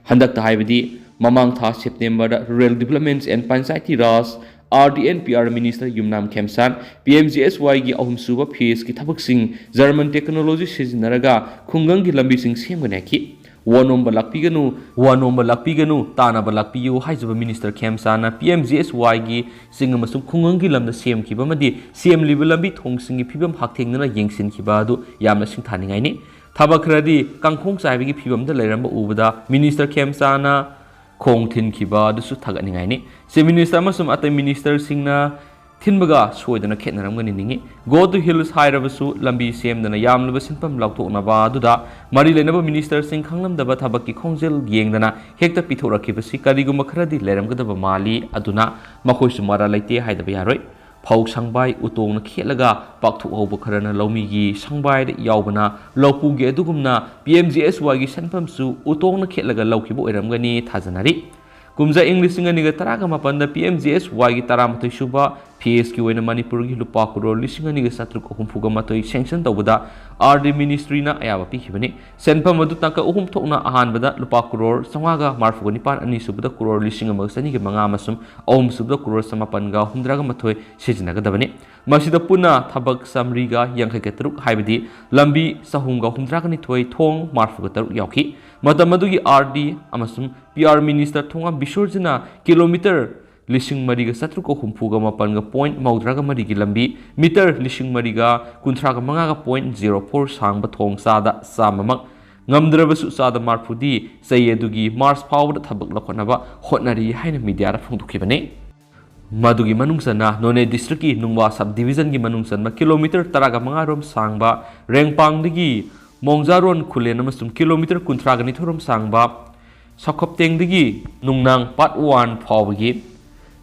ꯍꯟꯗꯛꯇ ꯍꯥꯏꯕꯗꯤ ꯃꯃꯥꯡ ꯊꯥ ꯁꯦꯞꯇꯦꯝꯕꯔꯗ Rural Developments and Panchayati Raj, R D and P R Minister Yumnam ꯈꯦꯝꯆꯥꯟ, P M G S Y ꯒꯤ ꯑꯍꯨꯝꯁꯨꯕ ꯐꯦꯖꯀꯤ ꯊꯕꯛꯁꯤꯡ German technology ꯁꯤꯖꯤꯟꯅꯔꯒ ꯈꯨꯡꯒꯪꯒꯤ ꯂꯝꯕꯤꯁꯤꯡ ꯁꯦꯝꯒꯅꯤ ꯍꯥꯏꯈꯤ꯫ ꯋꯥ ꯅꯣꯝꯕ ꯂꯥꯛꯄꯤꯒꯅꯨ, ꯋꯥ ꯅꯣꯝꯕ ꯂꯥꯛꯄꯤꯒꯅꯨ, ꯇꯥꯅꯕ ꯂꯥꯛꯄꯤꯌꯨ ꯍꯥꯏꯖꯕ minister ꯈꯦꯝꯆꯥꯟꯅ P M G S Y ꯒꯤ ꯆꯤꯡ ꯑꯃꯁꯨꯡ ꯈꯨꯡꯒꯪꯒꯤ ꯂꯝꯗ ꯁꯦꯝꯈꯤꯕ ꯑꯃꯗꯤ ꯁꯦꯝꯂꯤꯕ ꯂꯝꯕꯤ ꯊꯣꯡꯁꯤꯡꯒꯤ ꯐꯤꯕꯝ ꯍꯛꯊꯦꯡꯅꯅ ꯌꯦꯡꯁꯤꯟꯈꯤꯕ ꯑꯗꯨ ꯌꯥꯝꯅ ꯁꯤꯡꯊꯥꯅꯤꯡꯉꯥꯏꯅꯤ꯫ ꯊꯕꯛ ꯈꯔꯗꯤ ꯀꯥꯡꯈꯣꯡ ꯆꯥꯏꯕꯒꯤ ꯐꯤꯕꯝꯗ ꯂꯩꯔꯝꯕ ꯎꯕꯗ ꯃꯤꯅꯤꯁꯇꯔ ꯈꯦꯝꯆꯥꯟꯅ ꯈꯣꯡ ꯊꯤꯟꯈꯤꯕ ꯑꯗꯨꯁꯨ ꯊꯥꯒꯠꯅꯤꯡꯉꯥꯏꯅꯤ꯫ ꯆꯤꯐ ꯃꯤꯅꯤꯁꯇꯔ ꯑꯃꯁꯨꯡ ꯑꯇꯩ ꯃꯤꯅꯤꯁꯇꯔꯁꯤꯡꯅ ꯊꯤꯟꯕꯒ ꯁꯣꯏꯗꯅ ꯈꯦꯠꯅꯔꯝꯒꯅꯤ ꯅꯤꯡꯏ꯫ Go to Hills ꯍꯥꯏꯔꯕꯁꯨ ꯂꯝꯕꯤ ꯁꯦꯝꯗꯅ ꯌꯥꯝꯂꯕ ꯁꯦꯟꯐꯝ ꯂꯧꯊꯣꯛꯅꯕ ꯑꯗꯨꯗ ꯃꯔꯤ ꯂꯩꯅꯕ ministerꯁꯤꯡ ꯈꯪꯂꯝꯗꯕ ꯊꯕꯛꯀꯤ ꯈꯣꯡꯖꯦꯜ ꯌꯦꯡꯗꯅ ꯍꯦꯛꯇ ꯄꯤꯊꯣꯔꯛꯈꯤꯕꯁꯤ ꯀꯔꯤꯒꯨꯝꯕ ꯈꯔꯗꯤ ꯂꯩꯔꯝꯒꯗꯕ ꯃꯥꯜꯂꯤ꯫ ꯑꯗꯨꯅ ꯃꯈꯣꯏꯁꯨ ꯃꯔꯥ ꯂꯩꯇꯦ ꯍꯥꯏꯗꯕ ꯌꯥꯔꯣꯏ꯫ ꯐꯧ ꯁꯪꯕꯥꯏ ꯎꯇꯣꯡꯅ ꯈꯦꯠꯂꯒ ꯄꯥꯛꯊꯣꯛꯍꯧꯕ ꯈꯔꯅ ꯂꯧꯃꯤꯒꯤ ꯁꯪꯕꯥꯏꯗ ꯌꯥꯎꯕꯅ ꯂꯧꯄꯨꯒꯤ ꯑꯗꯨꯒꯨꯝꯅ P M G S Yꯒꯤ ꯁꯦꯟꯐꯝꯁꯨ ꯎꯇꯣꯡꯅ ꯈꯦꯠꯂꯒ ꯂꯧꯈꯤꯕ ꯑꯣꯏꯔꯝꯒꯅꯤ ꯊꯥꯖꯅꯔꯤ꯫ ꯀꯨꯝꯖꯥ ꯏꯪ ꯂꯤꯁꯤꯡ ꯑꯅꯤꯒ ꯇꯔꯥꯒ ꯃꯥꯄꯟꯗ P M G S Yꯒꯤ ꯇꯔꯥꯃꯥꯊꯣꯏ ꯁꯨꯕ phase ꯀꯤ ꯑꯣꯏꯅ ꯃꯅꯤꯄꯨꯔꯒꯤ ꯂꯨꯄꯥ ꯀ꯭ꯔꯣꯔ ꯂꯤꯁꯤꯡ ꯑꯅꯤꯒ ꯆꯥꯇ꯭ꯔꯨꯛ ꯍꯨꯝꯐꯨꯒ ꯃꯥꯊꯣꯏ sanction ꯇꯧꯕꯗ R D ministry ꯅ ꯑꯌꯥꯕ ꯄꯤꯈꯤꯕꯅꯤ꯫ ꯁꯦꯟꯐꯝ ꯑꯗꯨ ꯇꯥꯡꯀꯛ ꯑꯍꯨꯝ ꯊꯣꯛꯅ ꯑꯍꯥꯟꯕꯗ ꯂꯨꯄꯥ ꯀ꯭ꯔꯣꯔ ꯆꯥꯝꯃꯉꯥꯒ ꯃꯔꯤꯐꯨꯒ ꯅꯤꯄꯥꯟ, ꯑꯅꯤꯁꯨꯕꯗ ꯀ꯭ꯔꯣꯔ ꯂꯤꯁꯤꯡ ꯑꯃꯒ ꯆꯅꯤꯒ ꯃꯉꯥ ꯑꯃꯁꯨꯡ ꯑꯍꯨꯝꯁꯨꯕꯗ ꯀ꯭ꯔꯣꯔ ꯆꯃꯥꯄꯟꯒ ꯍꯨꯝꯗ꯭ꯔꯥꯒ ꯃꯥꯊꯣꯏ ꯁꯤꯖꯤꯟꯅꯒꯗꯕꯅꯤ꯫ ꯃꯁꯤꯗ ꯄꯨꯟꯅ ꯊꯕꯛ ꯆꯥꯃꯔꯤꯒ ꯌꯥꯡꯈꯩꯒ ꯇꯔꯨꯛ, ꯍꯥꯏꯕꯗꯤ ꯂꯝꯕꯤ ꯆꯍꯨꯝꯒ ꯍꯨꯝꯗ꯭ꯔꯥꯒ ꯅꯤꯊꯣꯏ, ꯊꯣꯡ ꯃꯔꯤꯐꯨꯒ ꯇꯔꯨꯛ ꯌꯥꯎꯈꯤ꯫ ꯃꯇꯝ ꯑꯗꯨꯒꯤ R D ꯑꯃꯁꯨꯡ P R minister ꯊꯣꯉꯥꯝ ꯕꯤꯁꯣꯔꯖꯤꯅ ꯀꯤꯂꯣꯃꯤꯇꯔ ꯂꯤꯁꯤꯡ ꯃꯔꯤꯒ ꯆꯥꯇ꯭ꯔꯨꯛꯀ ꯍꯨꯝꯐꯨꯒ ꯃꯥꯄꯟꯒ point ꯃꯧꯗ꯭ꯔꯥꯒ ꯃꯔꯤꯒꯤ ꯂꯝꯕꯤ, ꯃꯤꯇꯔ ꯂꯤꯁꯤꯡ ꯃꯔꯤꯒ ꯀꯨꯟꯊ꯭ꯔꯥꯒ ꯃꯉꯥꯒ point zero four ꯁꯥꯡꯕ ꯊꯣꯡ ꯆꯥꯗ ꯆꯥꯝꯃꯃꯛ, ꯉꯝꯗ꯭ꯔꯕꯁꯨ ꯆꯥꯗ ꯃꯔꯤꯐꯨꯗꯤ ꯆꯍꯤ ꯑꯗꯨꯒꯤ ꯃꯥꯔꯆ ꯐꯥꯎꯕꯗ ꯊꯕꯛ ꯂꯧꯈꯠꯅꯕ ꯍꯣꯠꯅꯔꯤ ꯍꯥꯏꯅ media ꯗ ꯐꯣꯡꯗꯣꯛꯈꯤꯕꯅꯤ꯫ ꯃꯗꯨꯒꯤ ꯃꯅꯨꯡ ꯆꯟꯅ ꯅꯣꯅꯦ district ꯀꯤ ꯅꯨꯡꯕꯥ sub division ꯒꯤ ꯃꯅꯨꯡ ꯆꯟꯕ ꯀꯤꯂꯣꯃꯤꯇꯔ ꯇꯔꯥꯒ ꯃꯉꯥ ꯔꯣꯝ ꯁꯥꯡꯕ ꯔꯦꯡꯄꯥꯡꯗꯒꯤ ꯃꯣꯡꯖꯥꯔꯣꯟ ꯈꯨꯂꯦꯟ ꯑꯃꯁꯨꯡ ꯀꯤꯂꯣꯃꯤꯇꯔ ꯀꯨꯟꯊ꯭ꯔꯥꯒ ꯅꯤꯊꯣꯏ ꯔꯣꯝ ꯁꯥꯡꯕ ꯁꯈꯣꯞꯇꯦꯡꯗꯒꯤ ꯅꯨꯡꯅꯥꯡ part one ꯐꯥꯎꯕꯒꯤ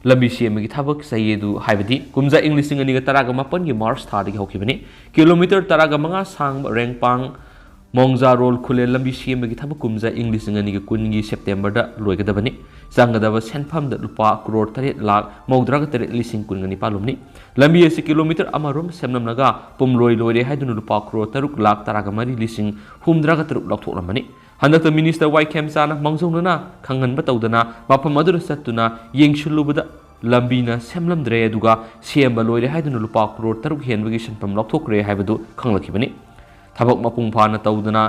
ꯂꯝꯕꯤ ꯁꯦꯝꯕꯒꯤ ꯊꯕꯛ ꯆꯍꯤ ꯑꯗꯨ, ꯍꯥꯏꯕꯗꯤ ꯀꯨꯝꯖꯥ ꯏꯪ ꯂꯤꯁꯤꯡ ꯑꯅꯤꯒ ꯇꯔꯥꯒ ꯃꯥꯄꯟꯒꯤ ꯃꯥꯔꯆ ꯊꯥꯗꯒꯤ ꯍꯧꯈꯤꯕꯅꯤ꯫ ꯀꯤꯂꯣꯃꯤꯇꯔ ꯇꯔꯥꯒ ꯃꯉꯥ ꯁꯥꯡꯕ ꯔꯦꯡꯄꯥꯡ ꯃꯣꯡꯖꯥꯔꯣꯜ ꯈꯨꯂꯦꯟ ꯂꯝꯕꯤ ꯁꯦꯝꯕꯒꯤ ꯊꯕꯛ ꯀꯨꯝꯖꯥ ꯏꯪ ꯂꯤꯁꯤꯡ ꯑꯅꯤꯒ ꯀꯨꯟꯒꯤ ꯁꯦꯞꯇꯦꯝꯕꯔꯗ ꯂꯣꯏꯒꯗꯕꯅꯤ꯫ ꯆꯪꯒꯗꯕ ꯁꯦꯟꯐꯝꯗ ꯂꯨꯄꯥ ꯀ꯭ꯔꯣꯔ ꯇꯔꯦꯠ ꯂꯥꯈ ꯃꯧꯗ꯭ꯔꯥꯒ ꯇꯔꯦꯠ ꯂꯤꯁꯤꯡ ꯀꯨꯟꯒ ꯅꯤꯄꯥꯜ ꯂꯨꯝꯅꯤ꯫ ꯂꯝꯕꯤ ꯑꯁꯤ ꯀꯤꯂꯣꯃꯤꯇꯔ ꯑꯃ ꯔꯣꯝ ꯁꯦꯝꯂꯝꯂꯒ ꯄꯨꯝꯂꯣꯏ ꯂꯣꯏꯔꯦ ꯍꯥꯏꯗꯨꯅ ꯂꯨꯄꯥ ꯀ꯭ꯔꯣꯔ ꯇꯔꯨꯛ ꯂꯥꯈ ꯇꯔꯥꯒ ꯃꯔꯤ ꯂꯤꯁꯤꯡ ꯍꯨꯝꯗ꯭ꯔꯥꯒ ꯇꯔꯨꯛ ꯂꯧꯊꯣꯛꯂꯝꯕꯅꯤ꯫ ꯍꯟꯗꯛꯇ minister ꯋꯥꯏ ꯈꯦꯝꯆꯥꯅ ꯃꯥꯡꯖꯧꯅꯅ ꯈꯪꯍꯟꯕ ꯇꯧꯗꯅ ꯃꯐꯝ ꯑꯗꯨꯗ ꯆꯠꯇꯨꯅ ꯌꯦꯡꯁꯤꯜꯂꯨꯕꯗ ꯂꯝꯕꯤꯅ ꯁꯦꯝꯂꯝꯗ꯭ꯔꯦ, ꯑꯗꯨꯒ ꯁꯦꯝꯕ ꯂꯣꯏꯔꯦ ꯍꯥꯏꯗꯨꯅ ꯂꯨꯄꯥ ꯀ꯭ꯔꯣꯔ ꯇꯔꯨꯛ ꯍꯦꯟꯕꯒꯤ ꯁꯦꯟꯐꯝ ꯂꯧꯊꯣꯛꯈ꯭ꯔꯦ ꯍꯥꯏꯕꯗꯨ ꯈꯪꯂꯛꯈꯤꯕꯅꯤ꯫ ꯊꯕꯛ ꯃꯄꯨꯡ ꯐꯥꯅ ꯇꯧꯗꯅ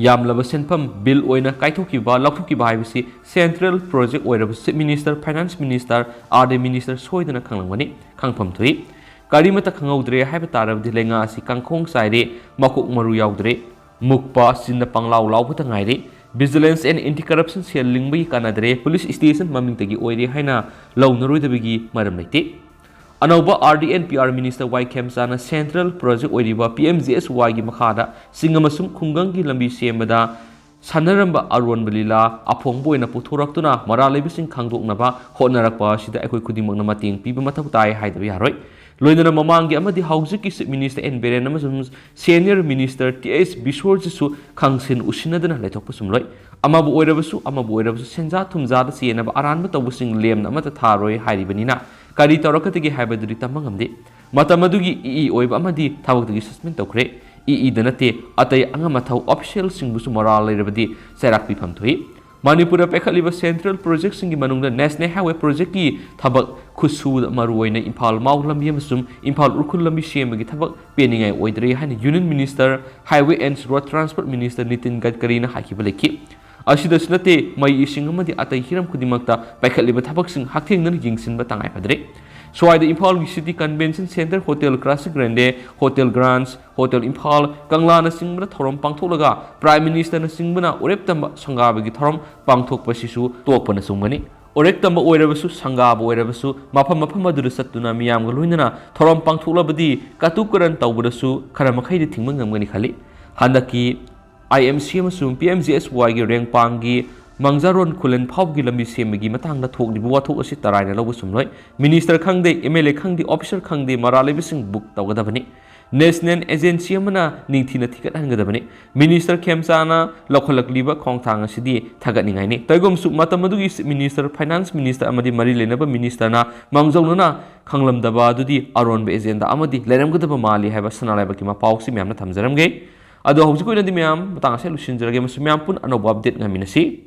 ꯌꯥꯝꯂꯕ ꯁꯦꯟꯐꯝ bill ꯑꯣꯏꯅ ꯀꯥꯏꯊꯣꯛꯈꯤꯕ, ꯂꯧꯊꯣꯛꯈꯤꯕ ꯍꯥꯏꯕꯁꯤ central project ꯑꯣꯏꯔꯕ chief minister, finance minister, R D minister ꯁꯣꯏꯗꯅ ꯈꯪꯂꯝꯒꯅꯤ꯫ ꯈꯪꯐꯝ ꯊꯣꯛꯏ꯫ ꯀꯔꯤꯃꯠꯇ ꯈꯪꯍꯧꯗ꯭ꯔꯦ ꯍꯥꯏꯕ ꯇꯥꯔꯕꯗꯤ ꯂꯩꯉꯥꯛ ꯑꯁꯤ ꯀꯥꯡꯈꯣꯡ ꯆꯥꯏꯔꯦ, ꯃꯀꯣꯛ ꯃꯔꯨ ꯌꯥꯎꯗ꯭ꯔꯦ꯫ ꯃꯨꯛꯄ ꯆꯤꯟꯅ ꯄꯪꯂꯥꯎ ꯂꯥꯎꯕꯇ ꯉꯥꯏꯔꯦ꯫ Vigilance and Anti Corruption cell ꯂꯤꯡꯕꯒꯤ ꯀꯥꯟꯅꯗ꯭ꯔꯦ, police station ꯃꯃꯤꯡꯇꯒꯤ ꯑꯣꯏꯔꯦ ꯍꯥꯏꯅ ꯂꯧꯅꯔꯣꯏꯗꯕꯒꯤ ꯃꯔꯝ ꯂꯩꯇꯦ꯫ ꯑꯅꯧꯕ R D and P R minister Y ꯈꯦꯝꯆꯥꯅ central project ꯑꯣꯏꯔꯤꯕ P M G S Yꯒꯤ ꯃꯈꯥꯗ ꯆꯤꯡ ꯑꯃꯁꯨꯡ ꯈꯨꯡꯒꯪꯒꯤ ꯂꯝꯕꯤ ꯁꯦꯝꯕꯗ ꯁꯥꯟꯅꯔꯝꯕ ꯑꯔꯣꯟꯕ ꯂꯤꯂꯥ ꯑꯐꯣꯡꯕ ꯑꯣꯏꯅ ꯄꯨꯊꯣꯔꯛꯇꯨꯅ ꯃꯔꯥꯜ ꯂꯩꯕꯁꯤꯡ ꯈꯪꯗꯣꯛꯅꯕ ꯍꯣꯠꯅꯔꯛꯄ ꯑꯁꯤꯗ ꯑꯩꯈꯣꯏ ꯈꯨꯗꯤꯡꯃꯛꯅ ꯃꯇꯦꯡ ꯄꯤꯕ ꯃꯊꯧ ꯇꯥꯏ ꯍꯥꯏꯗꯕ ꯌꯥꯔꯣꯏ꯫ ꯂꯣꯏꯅꯅ ꯃꯃꯥꯡꯒꯤ ꯑꯃꯗꯤ ꯍꯧꯖꯤꯛꯀꯤ Chief Minister N ꯕꯤꯔꯦꯟ ꯑꯃꯁꯨꯡ Senior Minister T S ꯕꯤꯁꯣꯔꯖꯤꯠꯁꯨ ꯈꯪꯁꯤꯟ ꯎꯁꯤꯟꯅꯗꯅ ꯂꯩꯊꯣꯛꯄ ꯆꯨꯝꯂꯣꯏ꯫ ꯑꯃꯕꯨ ꯑꯣꯏꯔꯕꯁꯨ ꯑꯃꯕꯨ ꯑꯣꯏꯔꯕꯁꯨ ꯁꯦꯟꯖꯥ ꯊꯨꯝꯖꯥꯗ ꯆꯦꯟꯅꯕ ꯑꯔꯥꯟꯕ ꯇꯧꯕꯁꯤꯡ ꯂꯦꯝꯅ ꯑꯃꯠꯇ ꯊꯥꯔꯣꯏ ꯍꯥꯏꯔꯤꯕꯅꯤꯅ ꯀꯔꯤ ꯇꯧꯔꯛꯀꯗꯒꯦ ꯍꯥꯏꯕꯗꯨꯗꯤ ꯇꯝꯕ ꯉꯝꯗꯦ꯫ ꯃꯇꯝ ꯑꯗꯨꯒꯤ ꯏ ꯏ ꯑꯣꯏꯕ ꯑꯃꯗꯤ ꯊꯕꯛꯇꯒꯤ suspend ꯇꯧꯈ꯭ꯔꯦ꯫ ꯏ ꯏꯗ ꯅꯠꯇꯦ, ꯑꯇꯩ ꯑꯉꯝ ꯑꯊꯧ officialꯁꯤꯡꯕꯨꯁꯨ ꯃꯔꯥꯜ ꯂꯩꯔꯕꯗꯤ ꯆꯩꯔꯥꯛ ꯄꯤꯐꯝ ꯊꯣꯛꯏ꯫ ꯃꯅꯤꯄꯨꯔꯗ ꯄꯥꯏꯈꯠꯂꯤꯕ central projectꯁꯤꯡꯒꯤ ꯃꯅꯨꯡꯗ National Highway projectꯀꯤ ꯊꯕꯛ ꯈꯨꯠꯁꯨꯗ ꯃꯔꯨꯑꯣꯏꯅ ꯏꯝꯐꯥꯜ ꯃꯥꯎ ꯂꯝꯕꯤ ꯑꯃꯁꯨꯡ ꯏꯝꯐꯥꯜ ꯎꯈ꯭ꯔꯨꯜ ꯂꯝꯕꯤ ꯁꯦꯝꯕꯒꯤ ꯊꯕꯛ ꯄꯦꯟꯅꯤꯡꯉꯥꯏ ꯑꯣꯏꯗ꯭ꯔꯦ ꯍꯥꯏꯅ Union Minister, Highway and Road Transport Minister Nitin ꯒꯗꯀꯔꯤꯅ ꯍꯥꯏꯈꯤꯕ ꯂꯩꯈꯤ꯫ ꯑꯁꯤꯗꯁꯨ ꯅꯠꯇꯦ, ꯃꯩ ꯏꯁꯤꯡ ꯑꯃꯗꯤ ꯑꯇꯩ ꯍꯤꯔꯝ ꯈꯨꯗꯤꯡꯃꯛꯇ ꯄꯥꯏꯈꯠꯂꯤꯕ ꯊꯕꯛꯁꯤꯡ ꯍꯛꯊꯦꯡꯅꯅ ꯌꯦꯡꯁꯤꯟꯕ ꯇꯉꯥꯏ ꯐꯗ꯭ꯔꯦ꯫ ꯁ꯭ꯋꯥꯏꯗ ꯏꯝꯐꯥꯜꯒꯤ City Convention Centre, Hotel Classic Grande, Hotel Grange, Hotel Imphal, ꯀꯪꯂꯥꯅꯆꯤꯡꯕꯗ ꯊꯧꯔꯝ ꯄꯥꯡꯊꯣꯛꯂꯒ Prime Ministerꯅꯆꯤꯡꯕꯅ ꯎꯔꯦꯞ ꯇꯝꯕ ꯁꯪꯒꯥꯕꯒꯤ ꯊꯧꯔꯝ ꯄꯥꯡꯊꯣꯛꯄꯁꯤꯁꯨ ꯇꯣꯛꯄꯅ ꯆꯨꯝꯒꯅꯤ꯫ ꯎꯔꯦꯞ ꯇꯝꯕ ꯑꯣꯏꯔꯕꯁꯨ, ꯁꯪꯒꯥꯕ ꯑꯣꯏꯔꯕꯁꯨ, ꯃꯐꯝ ꯃꯐꯝ ꯑꯗꯨꯗ ꯆꯠꯇꯨꯅ ꯃꯤꯌꯥꯝꯒ ꯂꯣꯏꯅꯅ ꯊꯧꯔꯝ ꯄꯥꯡꯊꯣꯛꯂꯕꯗꯤ ꯀꯇꯨ ꯀꯔꯟ ꯇꯧꯕꯗꯁꯨ ꯈꯔ ꯃꯈꯩꯗꯤ ꯊꯤꯡꯕ ꯉꯝꯒꯅꯤ ꯈꯜꯂꯤ꯫ ꯍꯟꯗꯛꯀꯤ I M C ꯑꯃꯁꯨꯡ P M G S Yꯒꯤ ꯔꯦꯡꯄꯥꯡꯒꯤ ꯃꯪꯖꯥꯔꯣꯟ ꯈꯨꯂꯦꯟ ꯐꯥꯎꯕꯒꯤ ꯂꯝꯕꯤ ꯁꯦꯝꯕꯒꯤ ꯃꯇꯥꯡꯗ ꯊꯣꯛꯂꯤꯕ ꯋꯥꯊꯣꯛ ꯑꯁꯤ ꯇꯔꯥꯏꯅ ꯂꯧꯕ ꯆꯨꯝꯂꯣꯏ꯫ Minister ꯈꯪꯗꯦ, M L A ꯈꯪꯗꯦ, officer ꯈꯪꯗꯦ, ꯃꯔꯥꯜ ꯂꯩꯕꯁꯤꯡ book ꯇꯧꯒꯗꯕꯅꯤ꯫ National agency ꯑꯃꯅ ꯅꯤꯡꯊꯤꯅ ꯊꯤꯒꯠꯍꯟꯒꯗꯕꯅꯤ꯫ Minister ꯈꯦꯝꯆꯥꯅ ꯂꯧꯈꯠꯂꯛꯂꯤꯕ ꯈꯣꯡꯊꯥꯡ ꯑꯁꯤꯗꯤ ꯊꯥꯒꯠꯅꯤꯡꯉꯥꯏꯅꯤ꯫ ꯇꯧꯏꯒꯨꯝꯁꯨ ꯃꯇꯝ ꯑꯗꯨꯒꯤ Minister, Finance Minister ꯑꯃꯗꯤ ꯃꯔꯤ ꯂꯩꯅꯕ ministerꯅ ꯃꯥꯡꯖꯧꯅꯅ ꯈꯪꯂꯝꯗꯕ ꯑꯗꯨꯗꯤ ꯑꯔꯣꯟꯕ agenda ꯑꯃꯗꯤ ꯂꯩꯔꯝꯒꯗꯕ ꯃꯥꯜꯂꯤ ꯍꯥꯏꯕ ꯁꯅꯥ ꯂꯩꯕꯥꯛꯀꯤ ꯃꯄꯥꯎꯁꯤ ꯃꯌꯥꯝꯅ ꯊꯝꯖꯔꯝꯒꯦ꯫ ꯑꯗꯣ ꯍꯧꯖꯤꯛ ꯑꯣꯏꯅꯗꯤ ꯃꯌꯥꯝ ꯃꯇꯥꯡ ꯑꯁꯤꯗ ꯂꯣꯏꯁꯤꯟꯖꯔꯒꯦ꯫ ꯃꯁꯤ ꯃꯌꯥꯝ ꯄꯨꯟꯅ ꯑꯅꯧꯕ update ꯉꯥꯏꯃꯤꯟꯅꯁꯤ꯫